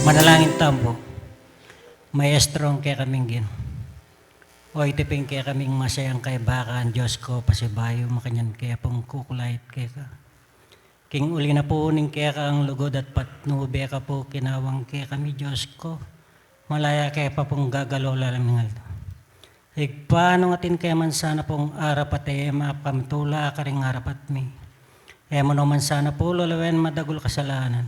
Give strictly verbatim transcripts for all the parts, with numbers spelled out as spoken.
Manalangin tamu pu. Maestro, ing kekaming Ginu, o iti pin kekaming masayang kaybakan, Dios ko, pasibayu, makanyan ke pung kukulait keka. King uli na pu ning kekang lugud at patnube ka pu kinawang kekami, Dios ko, malaya ke pa pung gagalaw la laming aldo. Ibpa, nung atin ke man sana pung arapat e, mapamatula karing arapat mi. E mu no man sana pu lawen madagul kasalanan.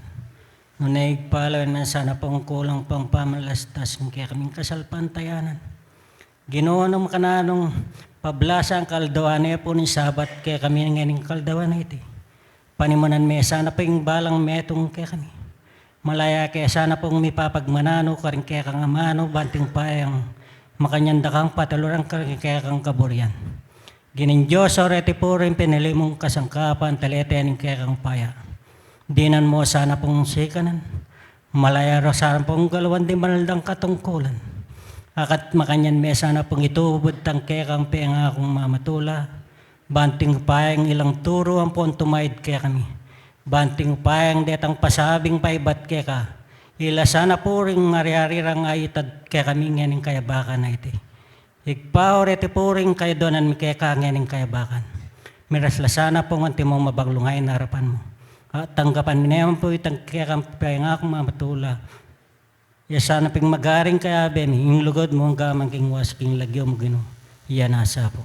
Nune Ibpa, lawen man sana pung kulang pang pamalastas king kekaming kasalpantayanan. Ginu, nung makananung pablasang kaldawan ne pu ning Sabat kekami ngening kaldawan a iti, panimunan me sana pung balang metung kekami. Malaya ke sana pung mipapagmananu karing kekang amanu, banting payang makanyan da kang pataluran karing kekang kaburian. Ginu Dios, o reti pu ring pinili mung kasangkapan, talete ning kekang paya. Dinan mu sana pung sikanan. Malaya ra sana pung galawan ding banal dang katungkulan. Akat makanyan me sana pung itubud tang kekang pengakung mamatula. Banting payang ilang turu ampon tumaid kekami. Banting payang detang pasabing paibat keka, ila sana pu ring ari-ari rang aitad kekami ngening kayabakan a iti. Ibpa, o reti pu ring kayadwanan mi keka ngening kayabakan, miras la sana pung antimong mabaglung a arapan mu. At tanggapan mi ne man pu itang kekang pengakung mamatula. Ya sana pin magaring kayabe mi, ing lugud mu angga man king wasan king lagyu mu, Ginu. Iya na sa pu.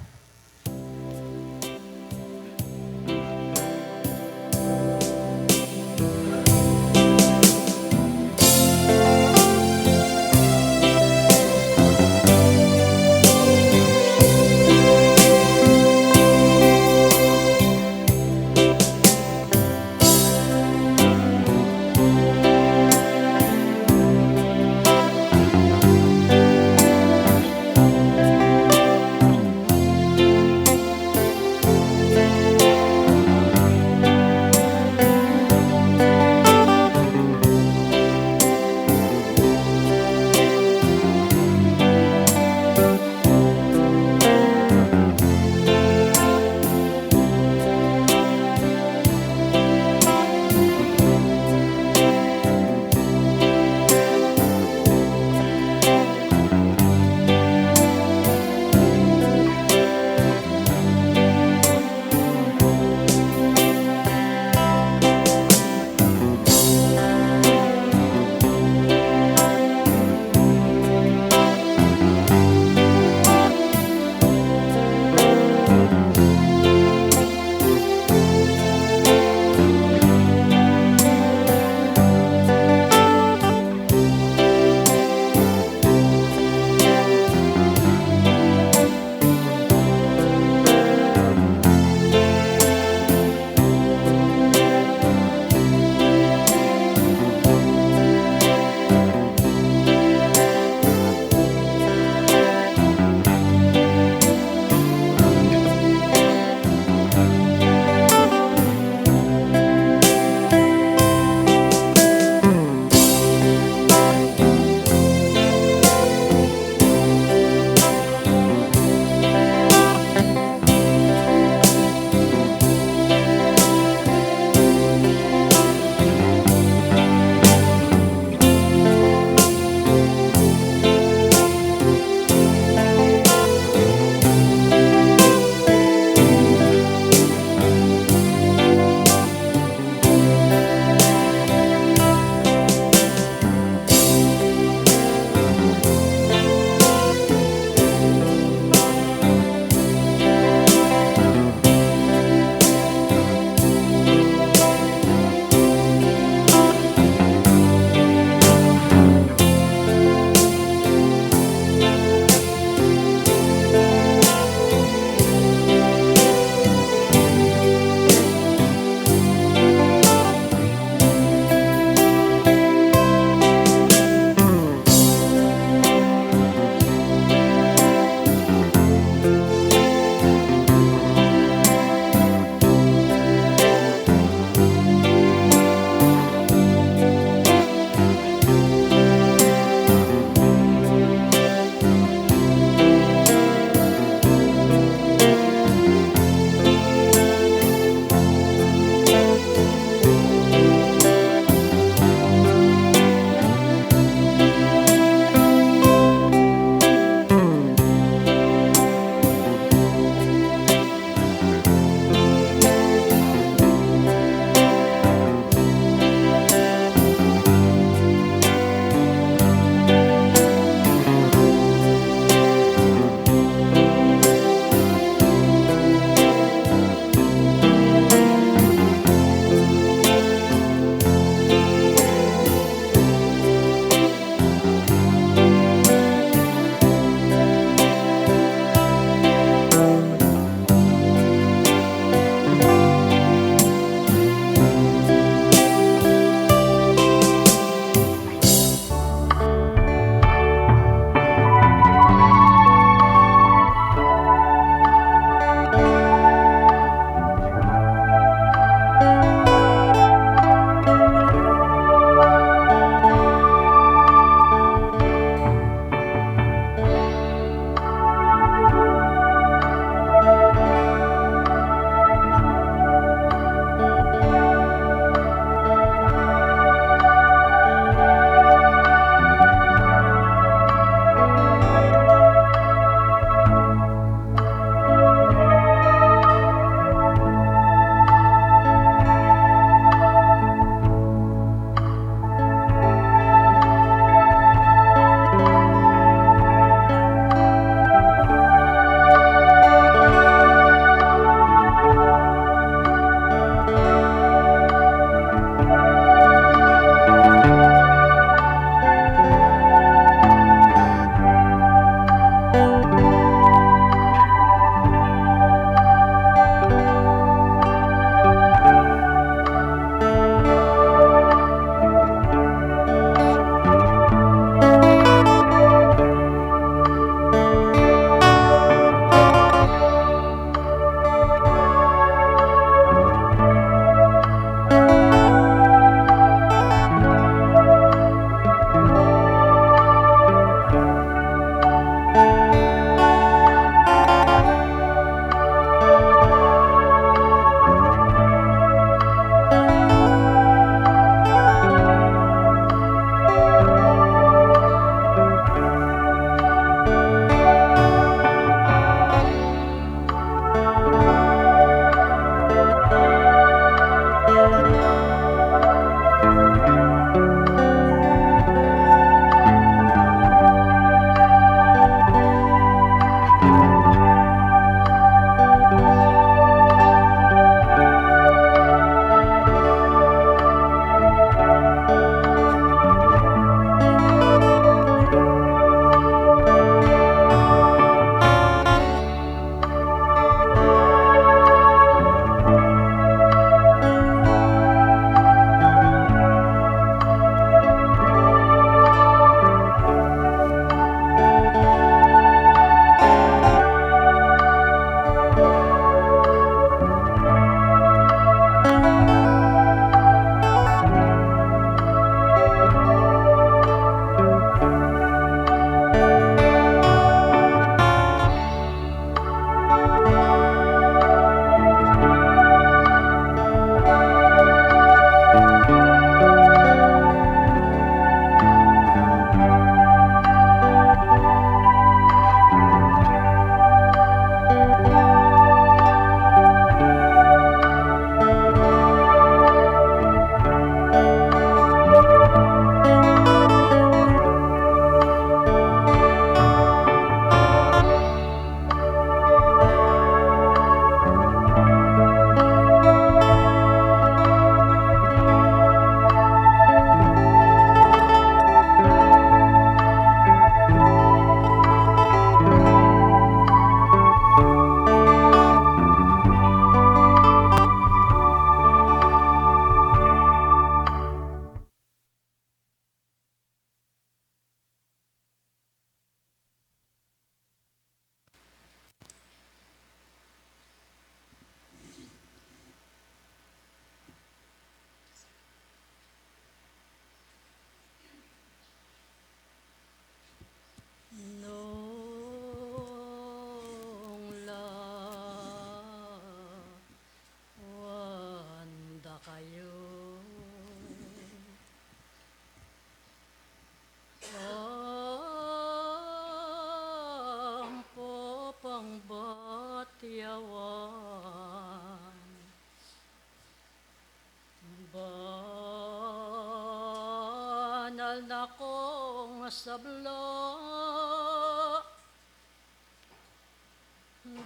Al na kong sabla,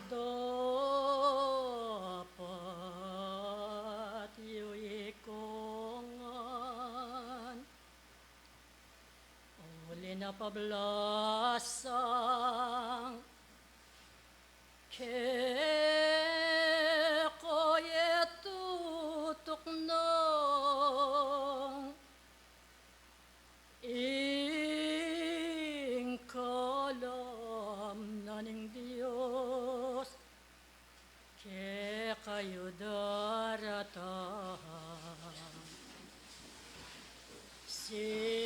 dapat yu ikongan, uli na pablasang keko ye tutuknang ing kalam na ning Dios kekayu daratang. Sibul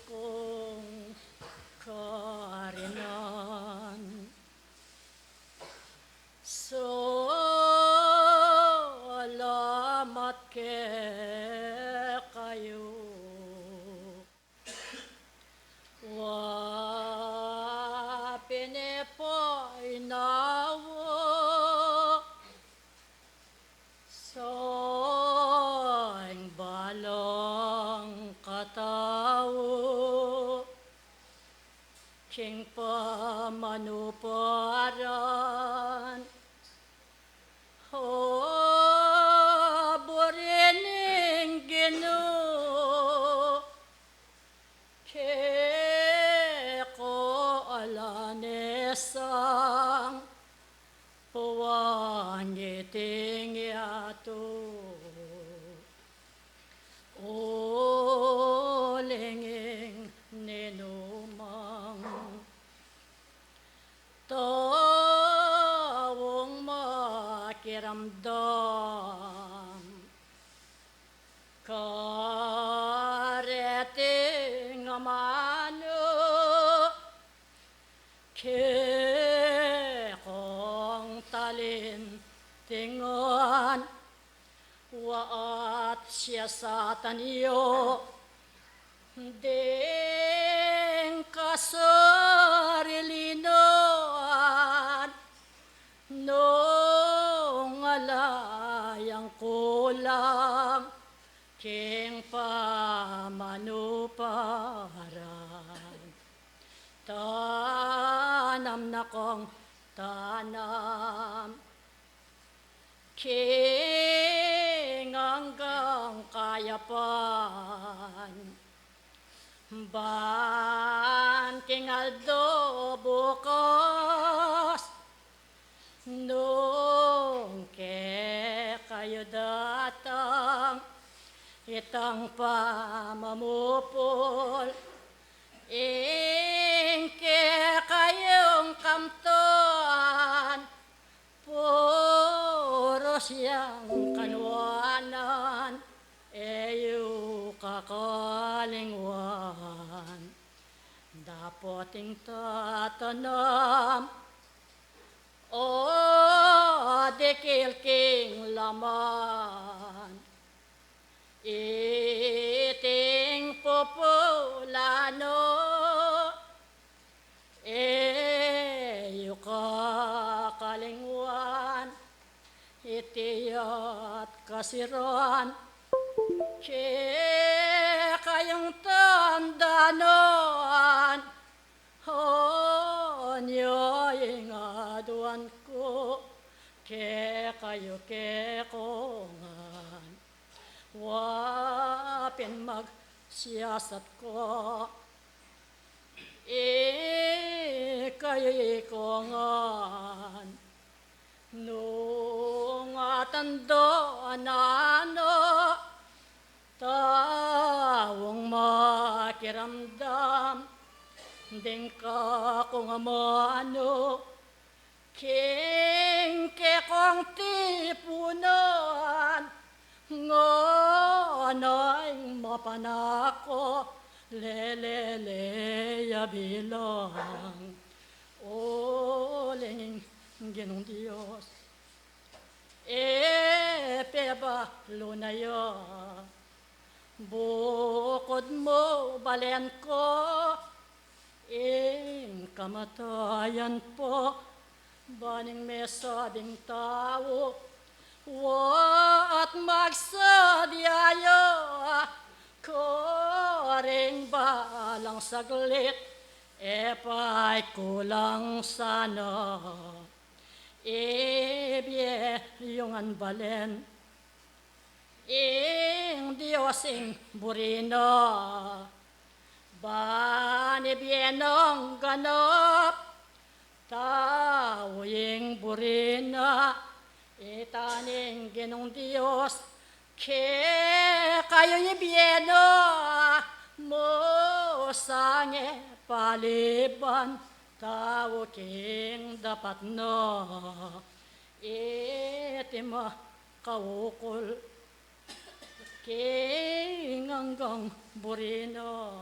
kong karinan, salamat kekayu. Wa pin e painawa sa ing balang katau king pamanuparan. O buri ning Ginu, keko ala ne sang puwang iting yatu. Uling ing ninumang taung makiramdam kareting amanu, kekong talintingan, wa at siasatan yu ding kasarilinan, nung ala yang kulang king pamanuparan. Tanam na kong tanam king anggang kayapan, ban king aldo bukas, nung kekayu datang itang pamamupul, ing kekayung kamtan, purus yang kanuanan, e yu kakalingwan. Dapot ing tatanam o dikil king laman, iting pupulanu, e yu kakalingwan. Iti at kasiran, kekayung tandanan, o nya ing aduan ku kekayu, kekongan. Wa pin magsiasat ko, ikayu ikongan. Nung atandanan no taung makiramdam ding kakung amanu king kekong tipunan, ngana ing mapanako lelele ya bilang. Uling ing Ginung Dios e pebalu na ya. Bukud mu balen ko ing kamatayan pa, ban ing mesabing tau wa at magsadya ya. Karing balang saglit, e pa'y kulang sana. Ibie yu ngan balen ing Dios ing buri na. Ban ibie nang ganap tau ing buri na, ita ning Ginung Dios kekayu ibie na, mu sang e paliban tau king dapat na. Iti makaukul king anggang buri na.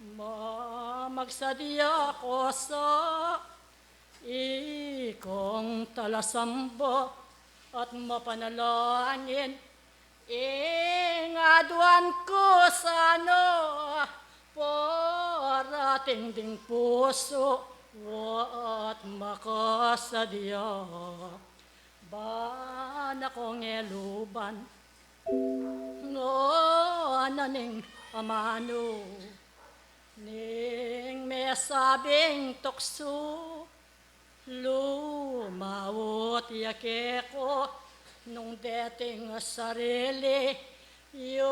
Mamagsadia ku sa ikong talasamba at mapanalangin, ing aduan ku sana, parating ding pusu at makasadia. Ban akong e luban ngana ning amanu ning mesabing tuksu. Lumaut ya keku nung deting sarili yu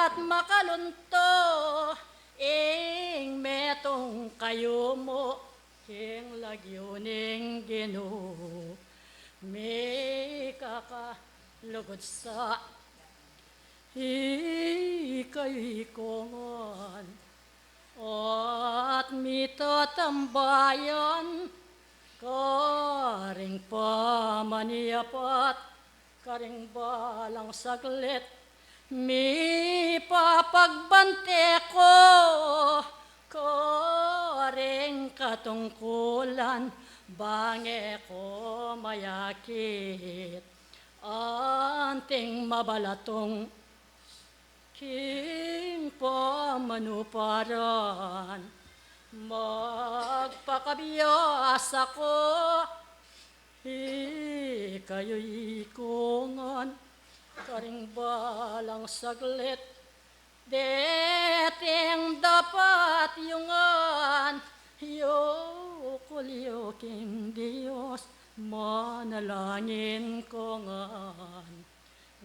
at makalunto ing metung kayumu king lagyu ning Ginu. Mikakalugud sa ikayu ikong ngan at mitatambayan karing pamaniapat karing balang saglit, mipapagbante ku karing katungkulan, bang e ku mayakit anting mabalatung king pamanuparan. Magpakabiasa ku ikayu ikong ngan karing balang saglit, deting dapat yu ngan yukul yu king Dios, manalangin ku ngan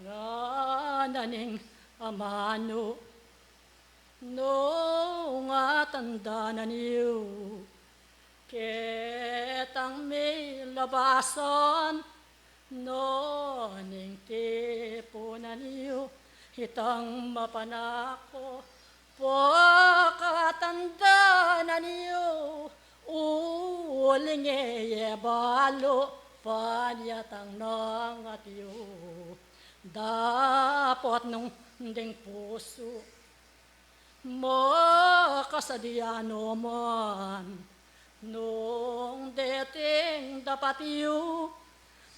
ngana ning amanu. Nung atandanan yu ketang milabasan, no ning tipunan yu itang mapanaku, pakatandanan yu uling e ye balu panyatang nang atiu. Dapot nung ding pusu makasadia no man, nung deting dapat yu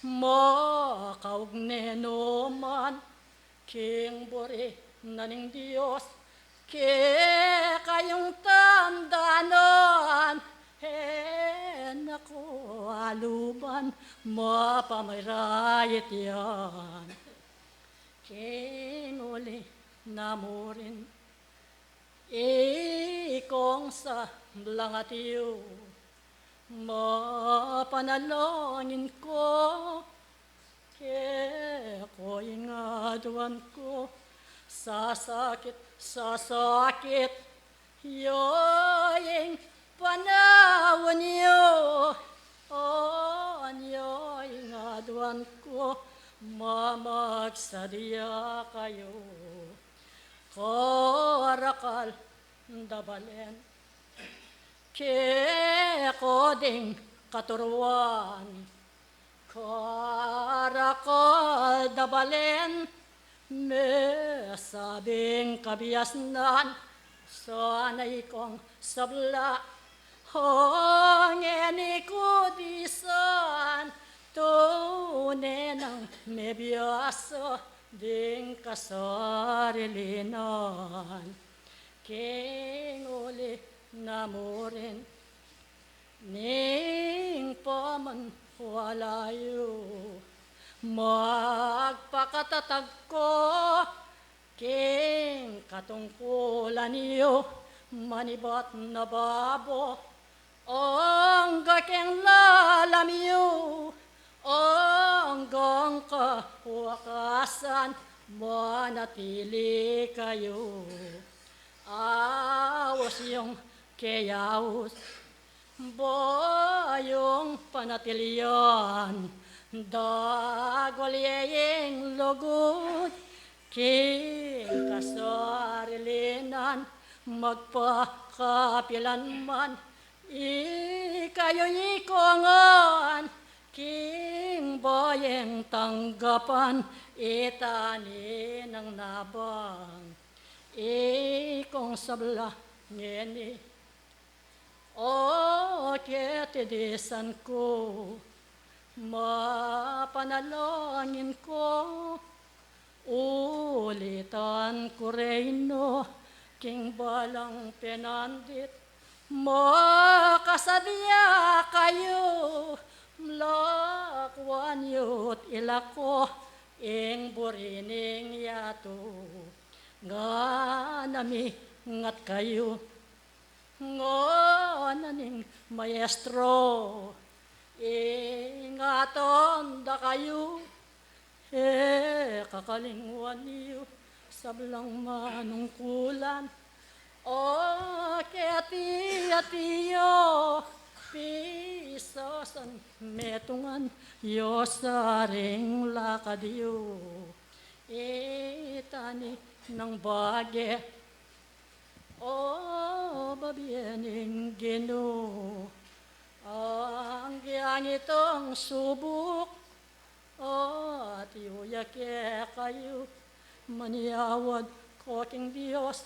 makaugne no man king buri na ning Dios, kekayung tandanan, e na ku aluban mapamayrait yan. King uli na murin ikong sablang atiu, mapanalangin ku keku ing aduan ku, sasakit, sasakit yu ing panaun yu, anya ing aduan ku, mamagsadia kayu. Karakal da balen keku ding katuruan, karakal da balen mesabing kabiasnan, sana ikong sabla, o ngeni ku disan, tune nang mebiasa ding kasarilinan. King uli na murin ning pamanwala yu, magpakatatag ku King katungkulan yu, manibat na babo, angga king lalam yu, anggang kawakasan, manatili kayu. Aus yung keyaus, bayung panatilian, dagul ye ing lugud, king kasarilinan, magpakapilan man, ikayu ikongan, king bayung tanggapan, itani nang nabang, ikong sabla ngeni. O keti disan ku, mapanalangin ku, ulitan ku reynu, king balang penandit, makasadya kayu, lakwan yu't ilako, ing buri ning yatu, ngana mingat kayu. Ngana ning maestro, ingatan da kayu, e kakalingwan yu, sablang manungkulan. O keti atiyu, pisasan metungan yu, saring lakad yu, itani nang bage. O babie ning Ginu, anggang itang subuk, atiyu ya kekayu, manyawad ko king Dios,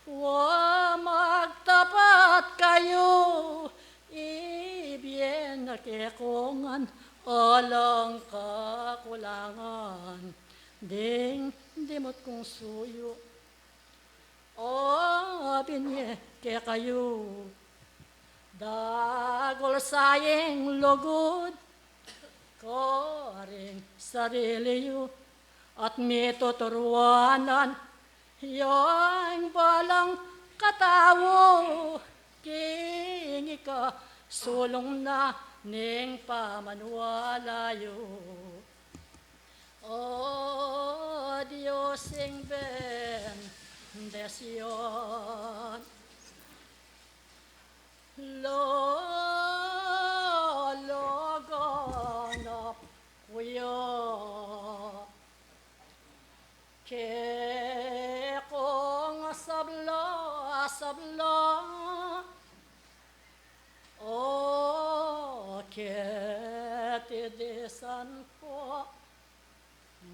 wa magtapat kayu, ibie na kekongan, alang kakulangan, ding dimut kung suyu. O, binie kekayu, dagul sa ing lugud, karing sarili yu, at mituturuanan yang balang katau, king ikasulung na ning pamaniwala yu. O Dios ing bendisyun, lalaganap ku ya kekong sabla-sabla. O keti disan ku,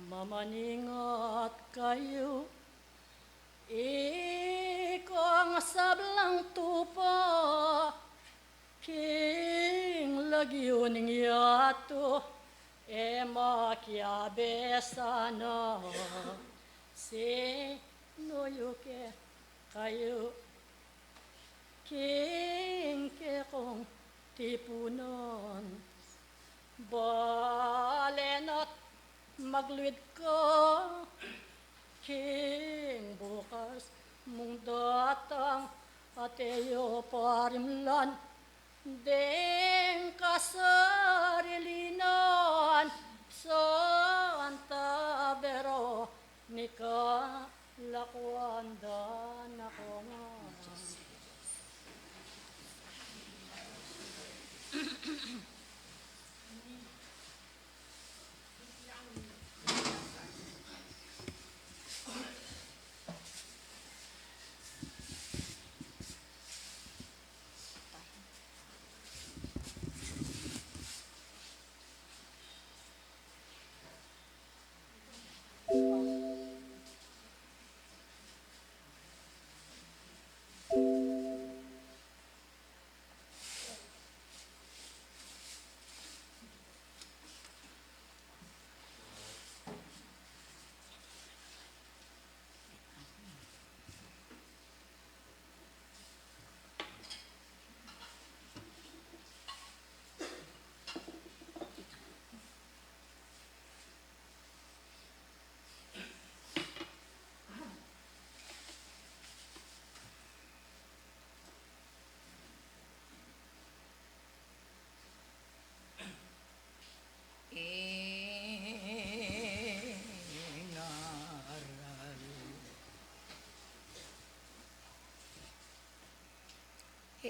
mamaningat kayu, ikong sablang tupa, king lagyu ning yatu, e makiabe sana, sinu yu kekayu, king kekong tipunan. Bale na't magluid ka, king bukas mung datang, at e yu parimlan, deng kasarilinan, Santa Vero Nica, lakwan da na kongan.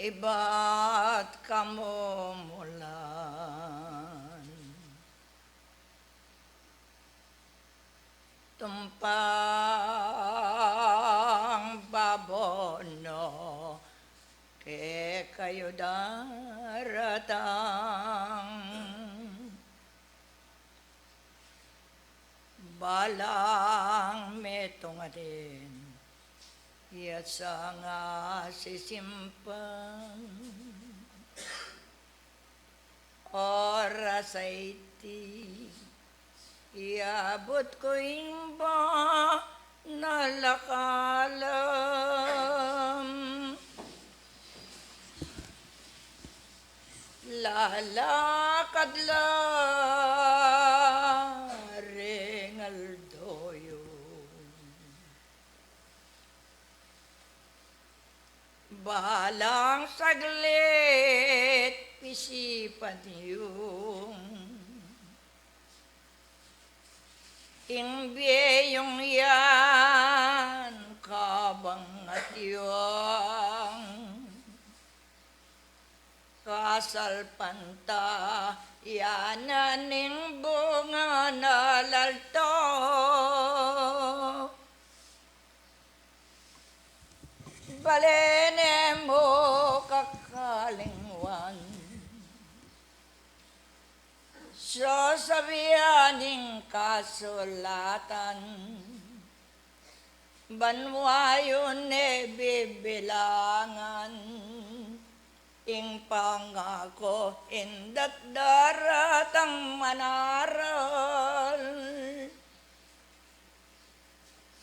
ibat kamumulan. Tumpang babono kekayu daratang, balang metung atin ya sanga sisimpang. Oras a iti, iabut ku ing banal a kalam. Lalakad la ring aldo yu. Balang saglit pisipan yung ing bie yung yan kabang at yung kasalpanta yanan ing bunga na lalto. Bale ne mu kakalingwan, sasabian ing kasulatan, banwa yu ne bibilangan ing pangaku, indat daratang manaral.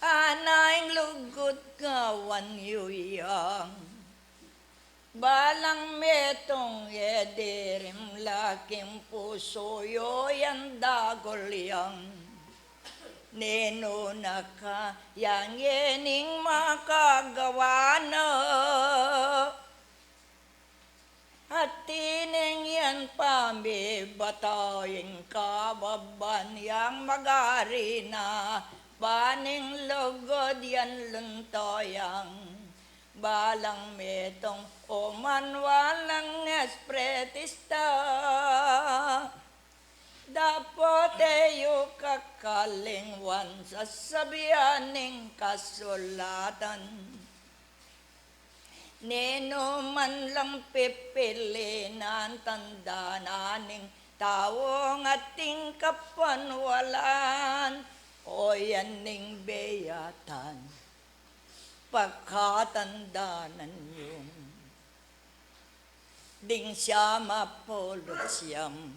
Ana ing lugud gawan yu yang, balang metung e dirimla king pusu yu yang dagul yang. Ninu na ka yang ining makagawa na. At ining yan pamibata ing kababan yang magari na, ban ing lugud yan lunto yang, balang metung o manwalang espiritista. Dapot e yu kakalingwan sasabian ing kasulatan. Ninu man lang pipili nang tanda na ning taung ating kapanwalan, o yan ing beyatan, pakatandanan yung ding siyam a pulu't siyam.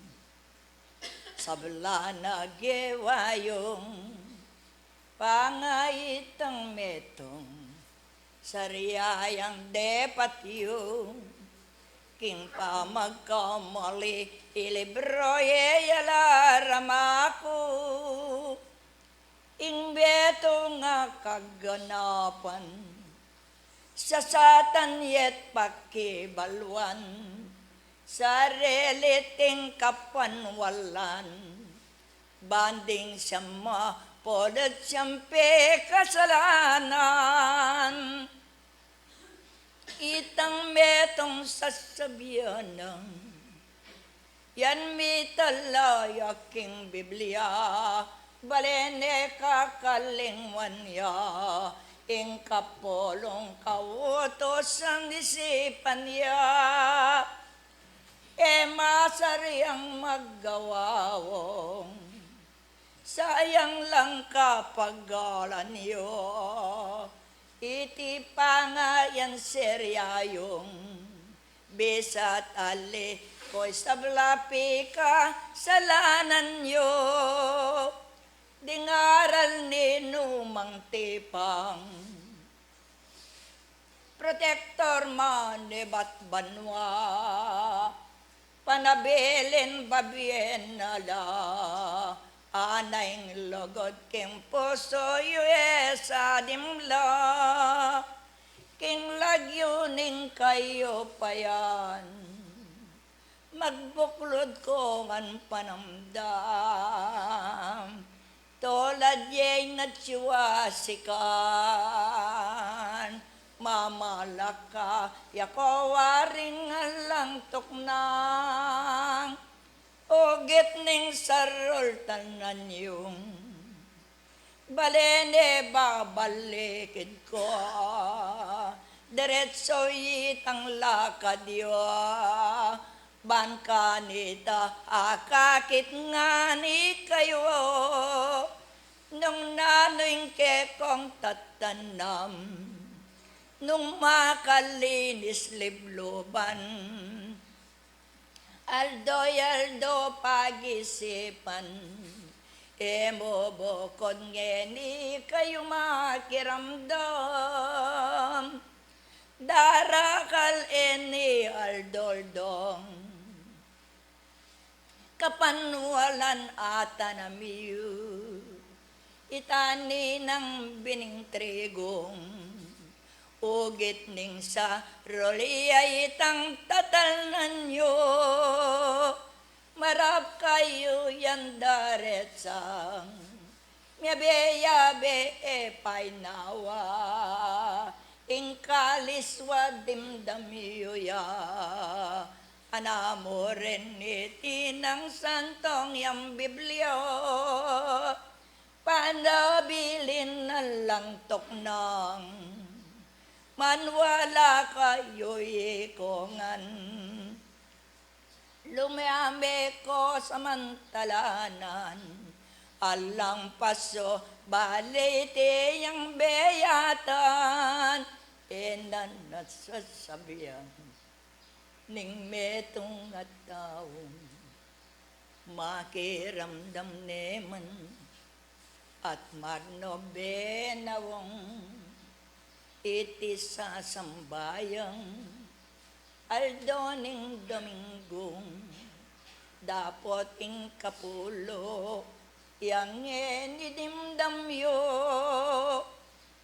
Sabla na gewa yung pangaitang metung, saria yang depat yu king pamagkamali, ilibro ye ya la ramaku. Ing betung a kaganapan, sasatan ye't pakibaluan, sarili ting kapanwalan, ban ding siyam a pulu't siyam pikasalanan. Itang metung sasabian nang, yan mitalaya king Biblia, bale ne kakalingwan ya ing kapulung kautusan, isipan ya e masariang magawawong. Sayang lang kapagalan yu, iti pangayan seria yung bisa't ali ko'y sabla pikasalanan yu. Ding aral ninumang tipang protektor man ibat banwa, panabilin babien na la, ana ing lugud king pusu yu e sadimla, king lagyu ning kayupayan. Magbuklud ku ngan panamdam, tulad yeng atiu a sikan, Mamalaka ya ko waring alang tuknang, ugit ning sarul tanan yung bale ne babalikid ko, diretso itang lakad yu, ban kanita akakit ngani kayu, nung nanu ing kekong tatanam, nung makalinis libluban. Aldo-aldo pag-isipan, e mu bukod ngeni kayu makiramdam, darakal ini aldo-aldong kapanwalan atanam yu. Itani nang bining trigung, ugit ning sarul ya itang tatalnan yu, marap kayu yang daretsang, miyabe-yabe e painawa, ing kaliswa dimdam yu ya, anamu rin iti nang santong yang Biblia, panabilin na lang tuknang, manwala kayu ikongan, lumame ko samantalanan, alang pasu bale iti yang beyatan, e na nasasabian ning metung a taung makiramdam ne man at magnobenawang iti sasambayang aldo ning Dominggung, dapot ing kapulu yang ngeni dimdam yu,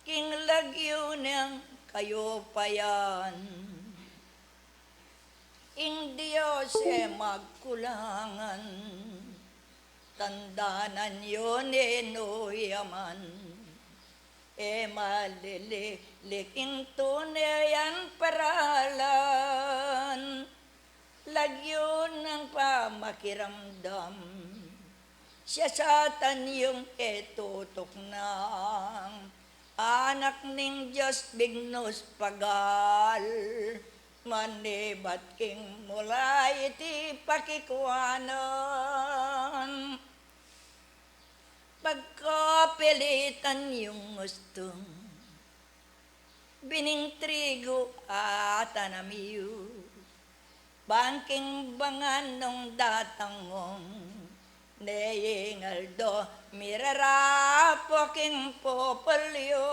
king lagyu nang kayupayan. Ing Dios e magkulangan, tandanan yu ninu ya man, e maliliklik ing tune yang paralan, lagyu nang pamakiramdam, siyasatan yung e tutuknang anak ning Dios bignus pagal, manibat king mula iti pakikuanan. Pagkapilitan yung ustung bining trigu atanam yu, bang king bangan nung datangung ne ing aldo mirarapo king pupul yu,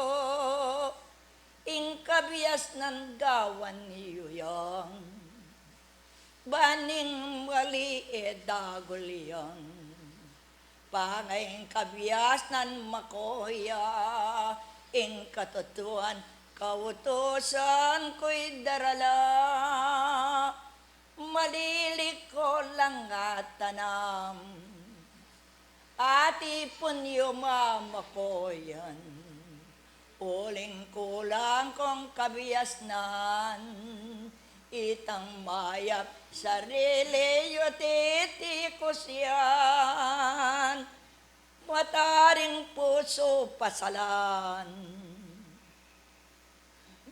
ing kabiasnan gawan yu yang baning mali e dagul yang. Pangay ing kabiasnan makoya, ing katutuan kautusan kuy darala, maliliko lang atanam, atipun yu mamakoyan. Uling kulang kong kabiasnan, itang mayap sarili yu titikus yan, mataring pusu pasalan.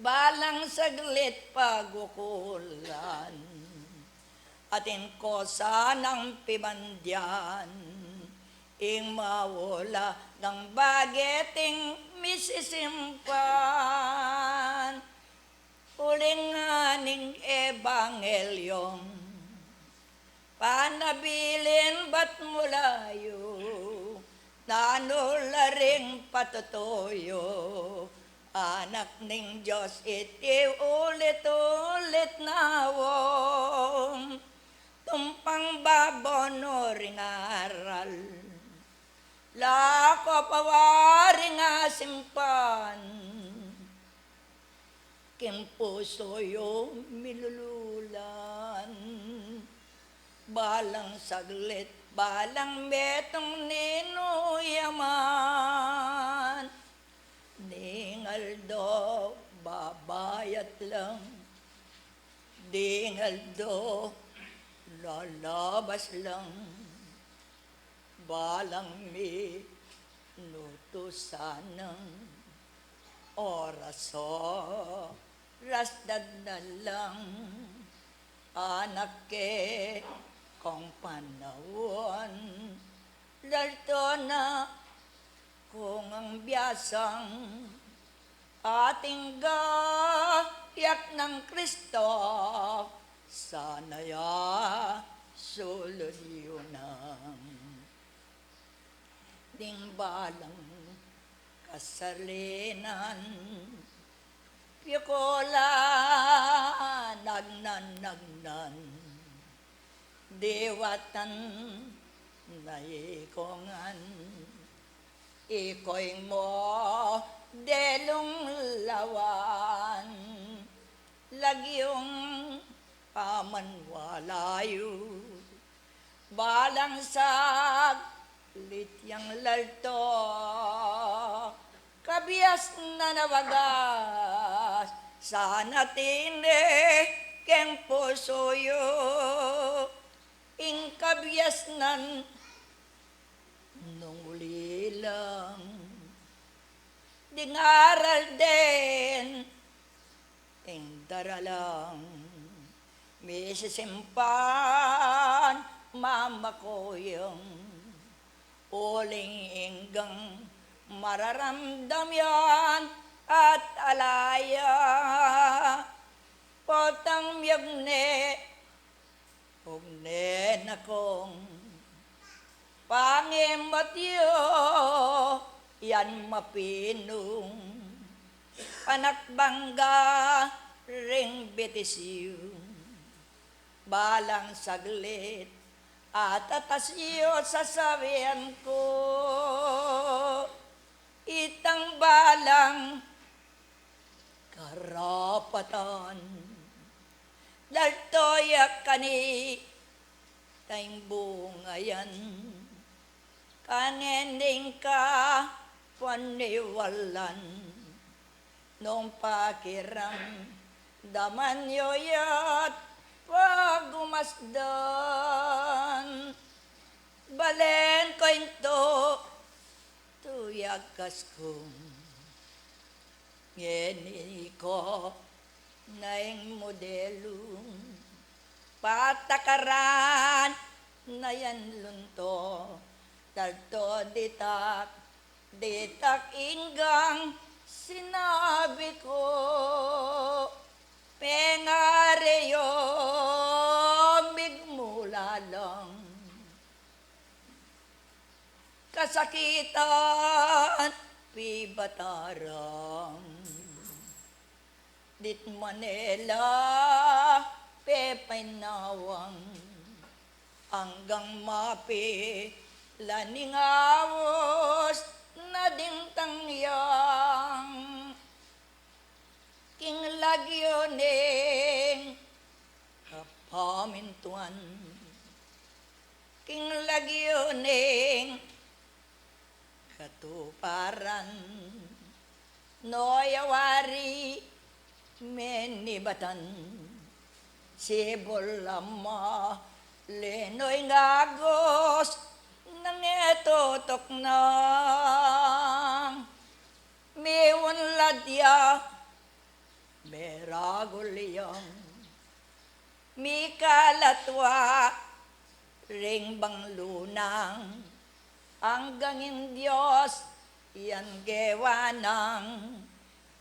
Balang saglit pagukulan, atin ko sanang pibandian, ing maula nang bageting misisimpan. Uling aning ebangelyong panabilin bat mula yu, nanu la ring patutuyu, anak ning Dios iti ulit-ulit nawong tumpang babo no ring aral. Lako pa waring asimpan, king pusu yu milululan. Balang saglit, balang metung ninu ya man, ning aldo baba lang, ding aldo lalabas lang, balang minutu sanang, oras-oras dagnal lang, anak ke kong panaun, lalto na kung ang biasang ating gayak ng Kristo, sana ya sulud yu nang ding balang kasalinan, pikulan, agnan, agnan, diwatan, naikongan, ikoy mo delung lawan, lagyung pamanwala yu, balang saglit yang lalto, kabiasnan a wagas, sana tine keng pusu yu, ing kabiasnan nung uli lang, ding aral den, ing daralang misisimpan, mamakuyung uling inggang mararamdam yan at alaya, potang miyugne, ugne na kung pangimbat yu yan mapinung, panakbangga ring bitis yu, balang saglit atatas yu, sasabian ku, itang balang karapatan, lalto ya kani tayng bungayan, kangening ka paniwalan, nung pakiramdaman yu ya't pagumasdan, balen ko ing tu tuyag kas kung ngeni ko na ing modelu, patakaran na yan lunto, talto ditak, ditak inggang sinabi ku, pengari yu migmula lang kasakitan pibataram, dit Manila pepainawang, anggang mapila ning aus na ding tangyang. King lagyu ning kapamintuan, king lagyu ning katuparan, no ya wari menibatan, sibul la malino ing agus nang e tutuknang, miunlad ya meragul yang mikalatwa ring bang lunang, anggang ing Dios yan gewa nang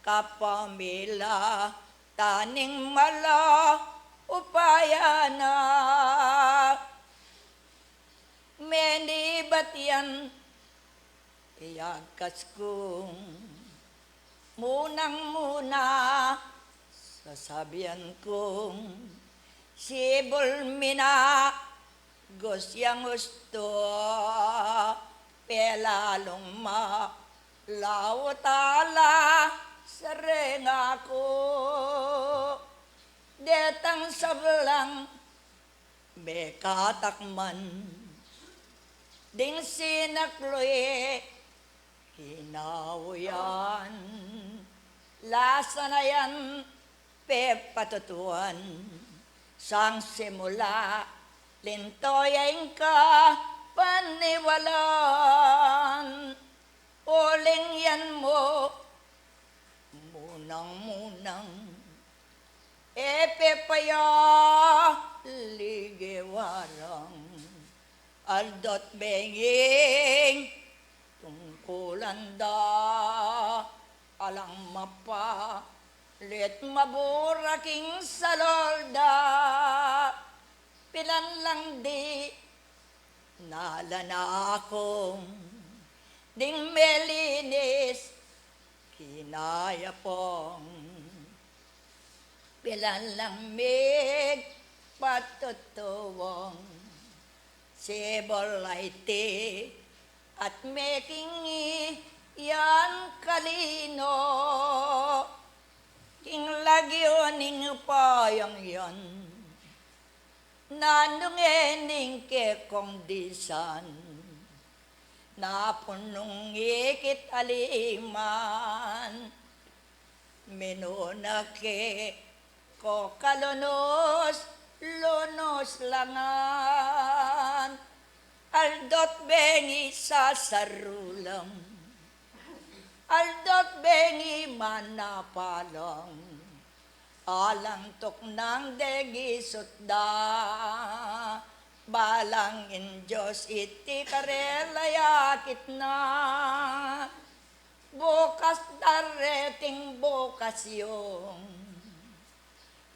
kapamilatan ning mala upaya na. Menibat yan, iyakas kung munang-muna sasabian kung sibul mi na gus yang ustu, pelalung malaut ala sa rengaku, detang sablang mekatakman ding sinaklu i kinauyan, lasa na yan pepatutuan. Sang simula linto ya ing kapaniwalan, uling yan mu munang-munang e pe paya ligewarang. Aldo't bengi ing tungkulan da, alang mapalit mabura king salol da. Pilan lang di nalanakung ding melinis kinayapung. Pilan lang migpatutuwang sibol a iti at meking iyan kalino. King lagyu ning payang yan, nanu ngening kekong disan? Napunung ikit aliman, minuna ke ko kalunus-lunus langan. Aldo't bengi sasarulang, aldo't bengi manapalang, alang tuknang degisut da. Balang ing Dios iti karela ya kitna, bukas dareting bukas yung.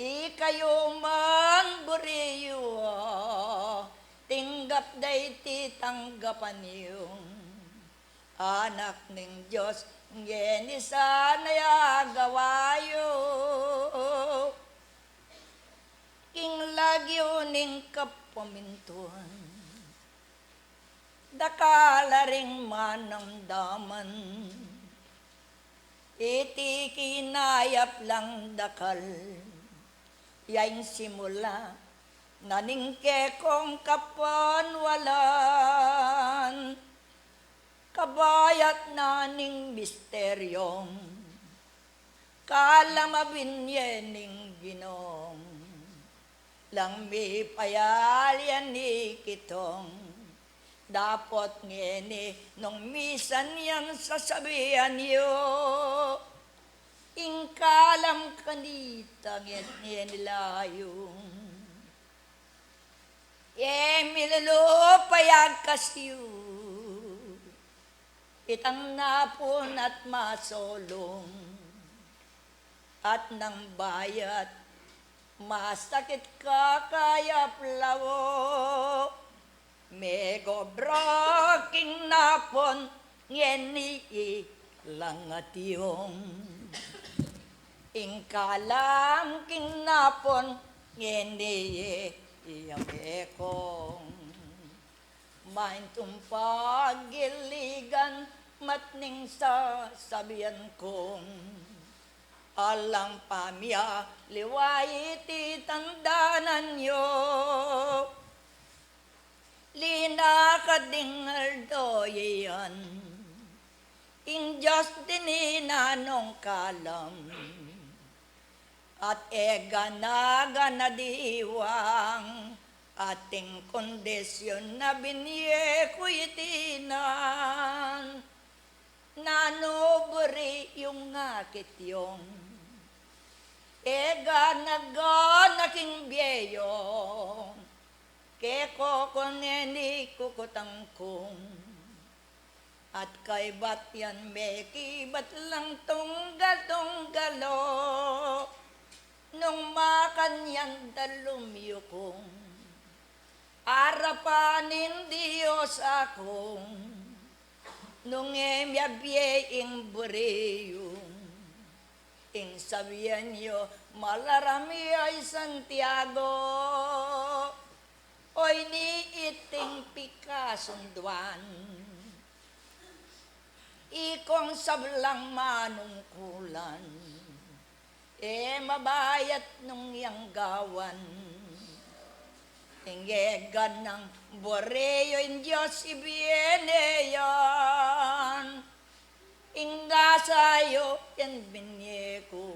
Ikayu man buri yu, tinggap da iti tanggapan yung. Anak ning Dios, ngeni sana ya gawa yu. King lagyu ning kapamintuan, dakal la ring manamdaman. Iti kinayap lang dakal ya ing simula na ning kekong kapanwalan. Kabayat na ning misteryong kalam a binye ning Ginung, lang mipayalian ikitong. Dapot ngeni nung misan yang sasabian yu, ing kalam kanita ngeni layung. E milulupa ya kasi yu itang napun at masolung, at nang bayat masakit kakayap lawo. Megobra king napun ngeni ilang atiu, ing kalam king napun ngeni iya mekong. Main tumpag iligan matning sasabian kung alang pamia liwa iti tandanan yu. Linakad ding aldo yan ing Dios dininan nung kalam, at e gana-gana diwang ating kondisyun na binye ku itinan. Nanu buri yung akit yung e gana-gana king bie yung kekong ngeni kukutang kung. At kaybat yan mekibat lang tunggal-tunggal o nung makanyan dalum yu kung arapan ning Dios akung nung e miyabie ing buri yu. Ing sabian yu malaram ya i Santiago, o ini iting pikasunduan, ikong sablang manungkulan, e mabayat nung yang gawan. Ing e ganang buri yu ing Dios ibie ne yan. Ing gasa yu yan binye ku.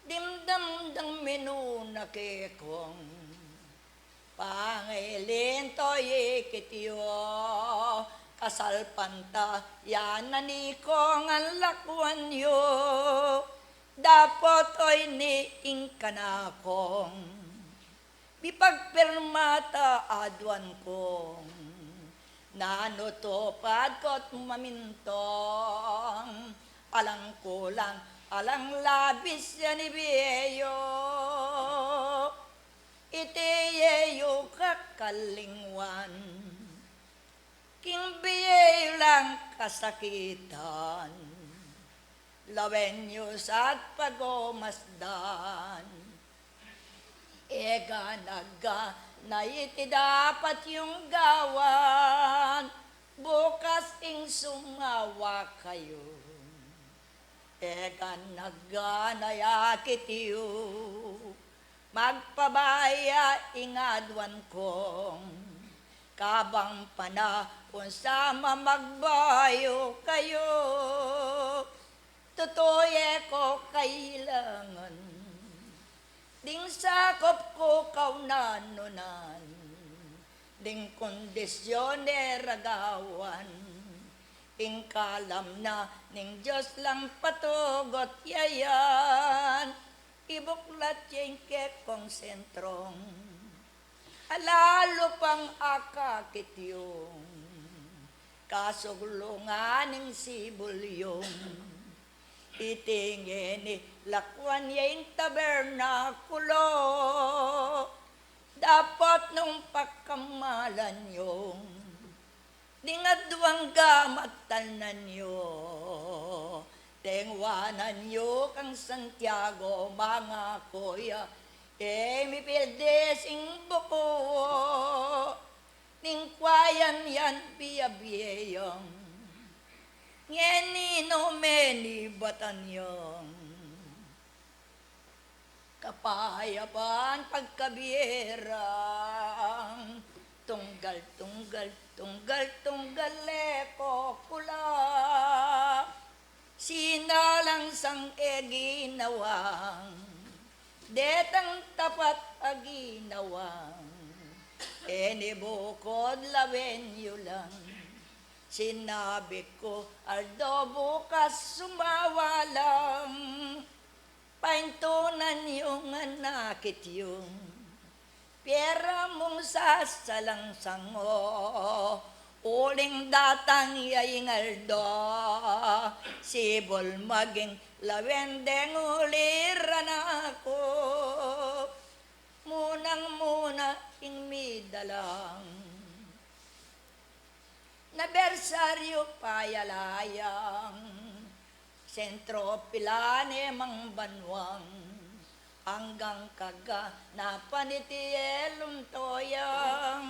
Dimdam dang minuna kekong pangailinto ikit yu, kasalpantayanan ikong ngan lakuan yu, dapot oyni ing kanakong mipagpirma ta aduan kong nanu tupad ko't mamintong, alang kulang, alang labis yan ibie yu, iti ye yu kakalingwan. King bie yu lang kasakitan, lawen yu sa't pagomasdan. E ga nagana iti dapat yung gawan, bukas ing sumawa kayu. E ga nagana ya kit yu, magpabaya ing aduan kong, kabang panahun sa mamagbayu kayu. Tutu ye ko kailangan ding sakup ku kaunanunan, ding kondisyon e ragawan, ing kalam na ning Dios lang patugut ya yan. Ibuklat ye ing kekong sentrong, alalu pang akakit yung kasuglungan ning sibul yung, iti ngeni lakuan ye ing tabernakulo, dapot nung pakamalan yung ding aduang gamat talnan yu, tengwanan yu kang Santiago, mangaku ya, e mipildi sing buku, ning kwayan yan biabie yang, ngeni no menibatan yang. Kapayapan pagkabierang, tunggal, tunggal, tunggal, tunggal, e ko kula. Sinalang sang e ginawang, detang tapat a ginawang, e ni bukod lawen yu lang. Sinabi ku, aldo bukas sumawa lang. Paintunan yu ngan akit yu, piera mung sasalang sango, uling datang ya ing aldo, sibul maging lawen deng uliran aku. Munang-muna ing midalang nabersaryu payalayang, sentro pilan e mang banwang, anggang kaganapan iti e luntoyang,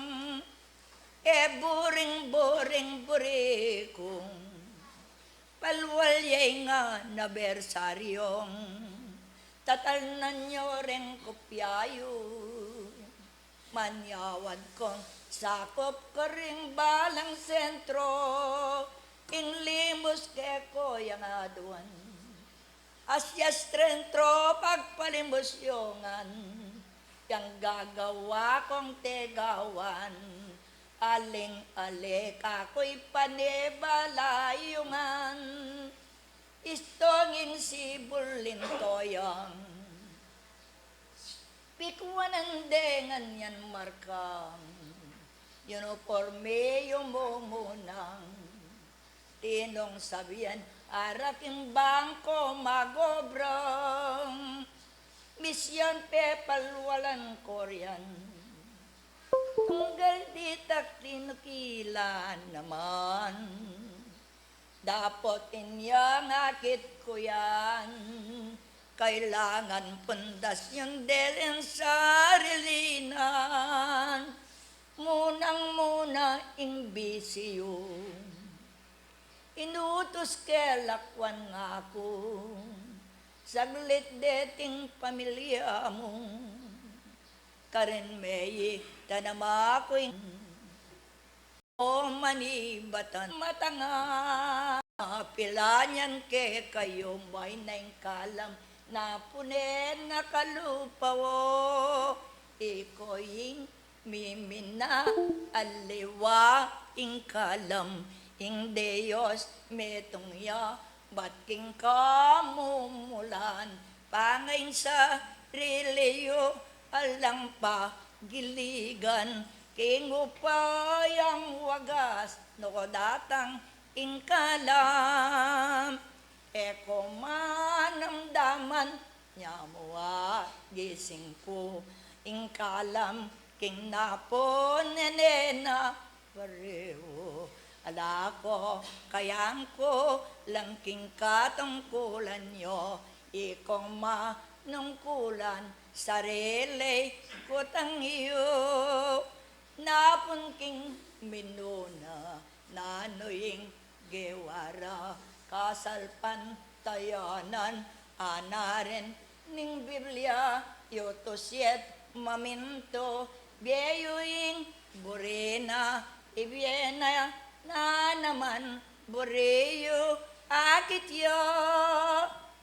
e buring-buring burikung, palwal ye ing anabersaryong, tatalnan yu reng kopya yu. Manyawad kong sakup karing balang sentro, ing limbus keko yang aduan. Asya sentro pagpalimbus yu ngan, yang gagawa kong tegawan, aling-ali kakuy panibala yu ngan. Istong ing sibul lintoyang, pikuanan de ngan yan markang, uniporme yu mumunang, tinong sabian ara king bangko magobrang, misyan pepalwalan ko rian. Tunggal ditak tinukilan naman, dapot inyang akit ku yan, kailangan pundas yung delin sarilinan. Munang-muna ing bisiyu, inutus ke lakwan ngaku, saglit deting pamilya mu, karin me itanam aku ing o manibatan matanga. Pilan yan kekayu, maina ing kalam Napunan na kalupa o, iko ing mimina aliwa ing kalam, ing Dios metung ya, bat king kamumulan, pangain sa riliyu, alang pagiligan, king upayang wagas, no datang ing kalam. E ko manamdaman, nyamu a gising ku, ing kalam king napunan na bariu. Ala ko kayang kulang king katungkulan yu, ikong manungkulan sarili kutang yu. Napun king minuna, nanu ing gewara, kasalpantayanan, anarin ning Biblia, yu tusit mamintu, bie yu ing buri na, ibie na naman buri yu, akit ya.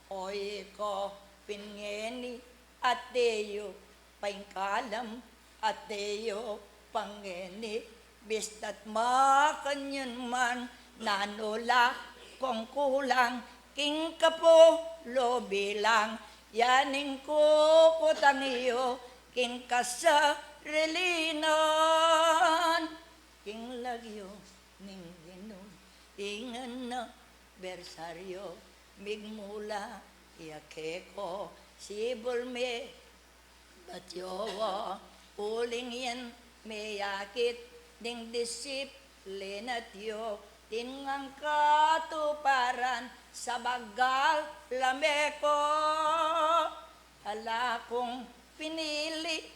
O iko pin ngeni, atiu pa ing kalam, atiu pa ngeni, bista't makanyan man, nanu la kung kulang king kapulu bilang, yan ing kukutang yu king kasarilinan. King lagyu ning Ginu, ing anibersaryu, migmula ya keko, sibul me batyo, uling yan meyakit ding disiplina yu, atin ngang katuparan sa bagal lame ko. Ala kung pinili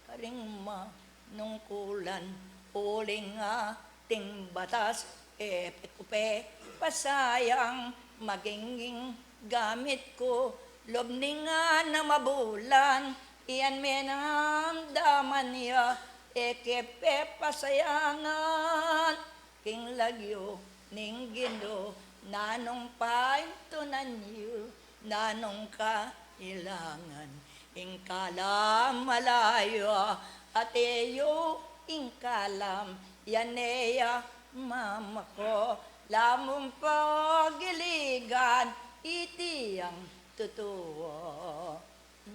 karing manungkulan, uling ating batas e pe ku pe pasayang, maging ing gamit ku lub ning anak mabulan, iyan menamdaman ya e ke pe pasayangan. King lagyu ning Ginu, nanung paintunan yu, nanung kailangan, ing kalam ala yu, atiu ing kalam, yan e ya mamako, lamung pagiligan, iti ang tutu.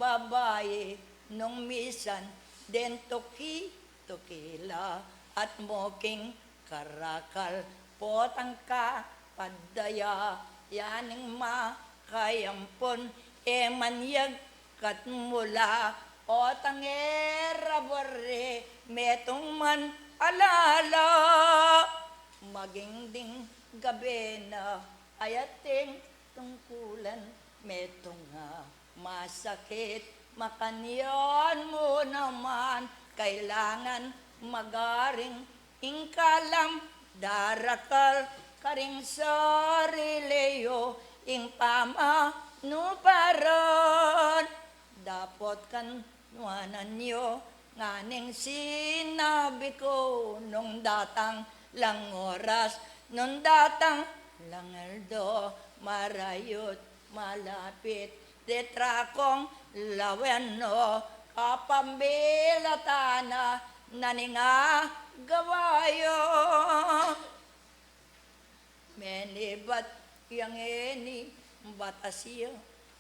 Babai, nung misan deng tuki-tuki la, at muking karakal, potang kapadaya, yan ing makayampun, e man yagkat mu la, otang e ra buri, metung man ala la, maging ding gabe na, ay ating tungkulan, metung a masakit, makanyan mu naman, kailangan magaring ing kalam, darakal karing sarili yu, ing pamanuparan. Dapot kanuanan yu, nganang sinabi ku, nung datang lang oras, nung datang lang aldo, marayu't malapit, detra kung lawen no, kapambilatan na ning agawa yu. Menibat yang eni, batas ya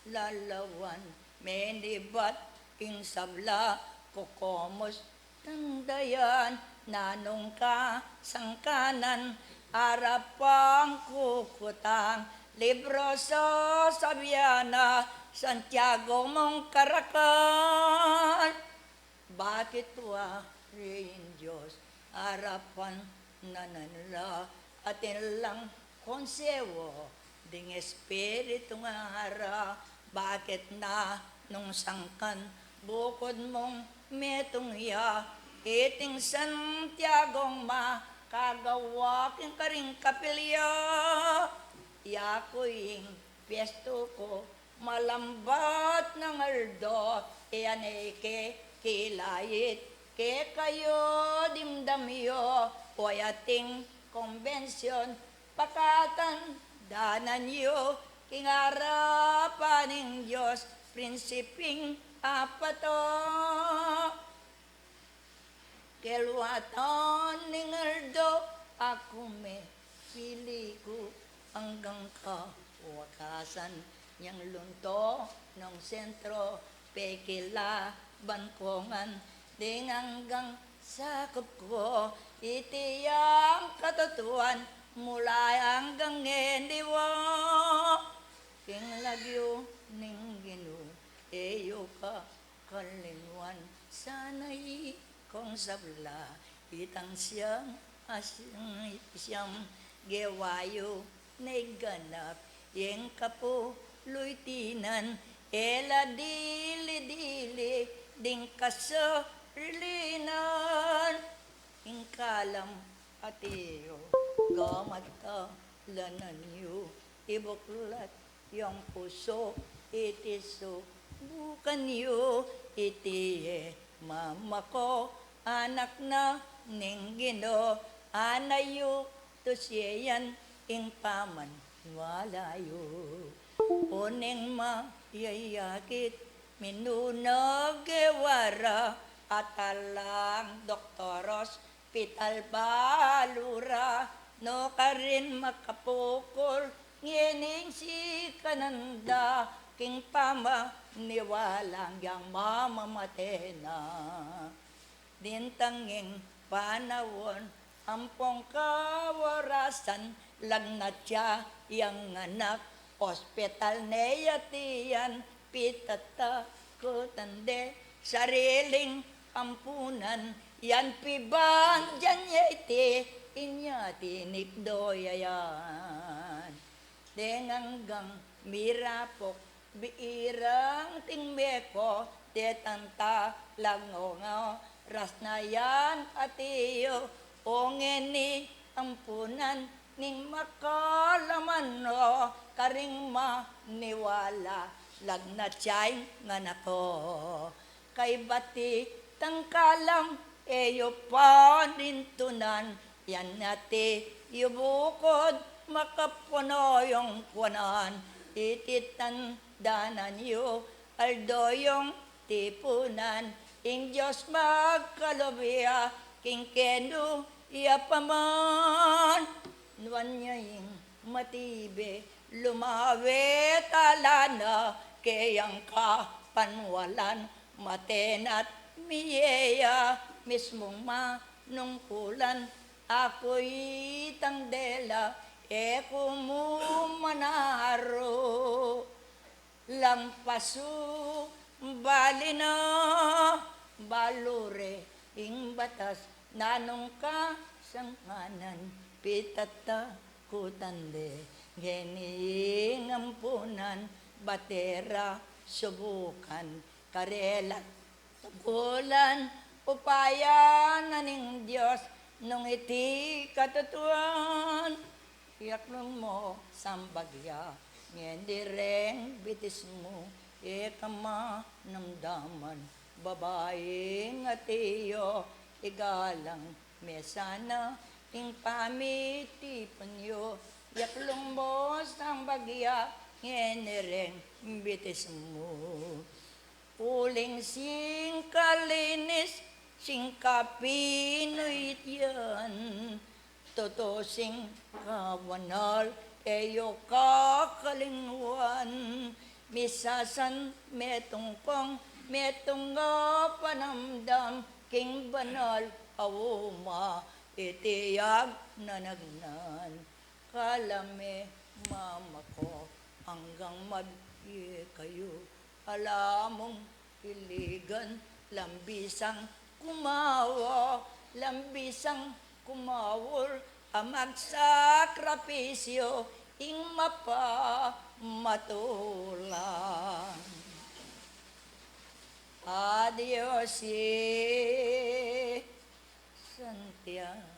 lalawan, menibat ing sabla, kokomos tandayan, nanung kasangkanan, arapan kukutang, libro sasabian na, Santiago mung karakal. Bakit wari ing Dios arapan na nanla, atin lang konseho ding Espiritu ngara, bakit na nung sangkan bukud mung metung ya, iting Santiago makagawa king karing kapilya, yaku ing piestu ku, malambat nang aldo, e ya ne ke kilait, kekayu dimdam yu, o ating kombension, pakatandanan yu, king arapan ning Dios, prinsiping apato. Keluatan ning aldo, aku me pili ku anggang kawakasan, yang lunto nung sentro, pekilaban ku ngan ding anggang sakup ku, iti yang katutuan mula anggang ngeni wa. King lagyu ning Ginu, e yu ka kalinguan, sana ikong sabla itang siyam, asing siyam gewa yu, naiganap ing kapuluytinan, e la dili-dili ding kasarilinan. Ing kalam ati yu, gamat ka lanan yu, ibuklat yang pusu, iti subukan yu, iti e mama ku, anak na ning Ginu, ana yu tusiyan ing pamaniwala yu. Uning mayayakit, minuna gewa ra, atalang doktoros, pital balu ra, nukarin makapukul ngening sikanan da, king pamaniwalang yang mamamate na. Dintang ing panaun, ampong kawarasan, lagnat ya yang anak, ospital ne ya tiyan, pitatakutan de sariling ampunan, yan pibandian ya iti, inya tinikdo ya yan. Deng anggang mirapuk, biirang tingme ku, detang talangungaw, ras na yan ati yu, o ngeni ampunan ning makalaman o, karing maniwala, lagnat ya ing anak ku. Kaybat itang kalam, e yu panintunan, yan ati yu bukud makapunuyung kuanan, iti tandanan yu, aldo yung tipunan, ing Dios magkalub ya king kenu ya paman. Nuan ya ing matibe, lumawit ala na keyang kapanwalan, mate na't mie ya mismung manungkulan, aku itang dela, e ku mu manaru. Lampasu, bali na, balu re ing batas, nanung kasanganan, pitatakutan de, ngeni ing ampunan, bate ra subukan, karela tukulan, upaya na ning Dios, nung iti katutuan. Yaklung mu sang bagya, ngeni reng bitis mu, e ka manamdaman, babaing ati yu, igalang me sana ing pamitipun yu. Yaklung mu sang bagya, ngeni reng bitis mu. Uling singkalinis, singkapinuit yan, tutu singkabanal, e yu kakalinguan. Misasan, metungkong, metung a panamdam, king banal a uma, iti agnanagnan. Kala me mama ku, anggang mabie kayu, ala mung iligan, lambisang kumawa, lambisang kumawul, a magsakripisyu, ing mapamatulang. Adios i Santiago.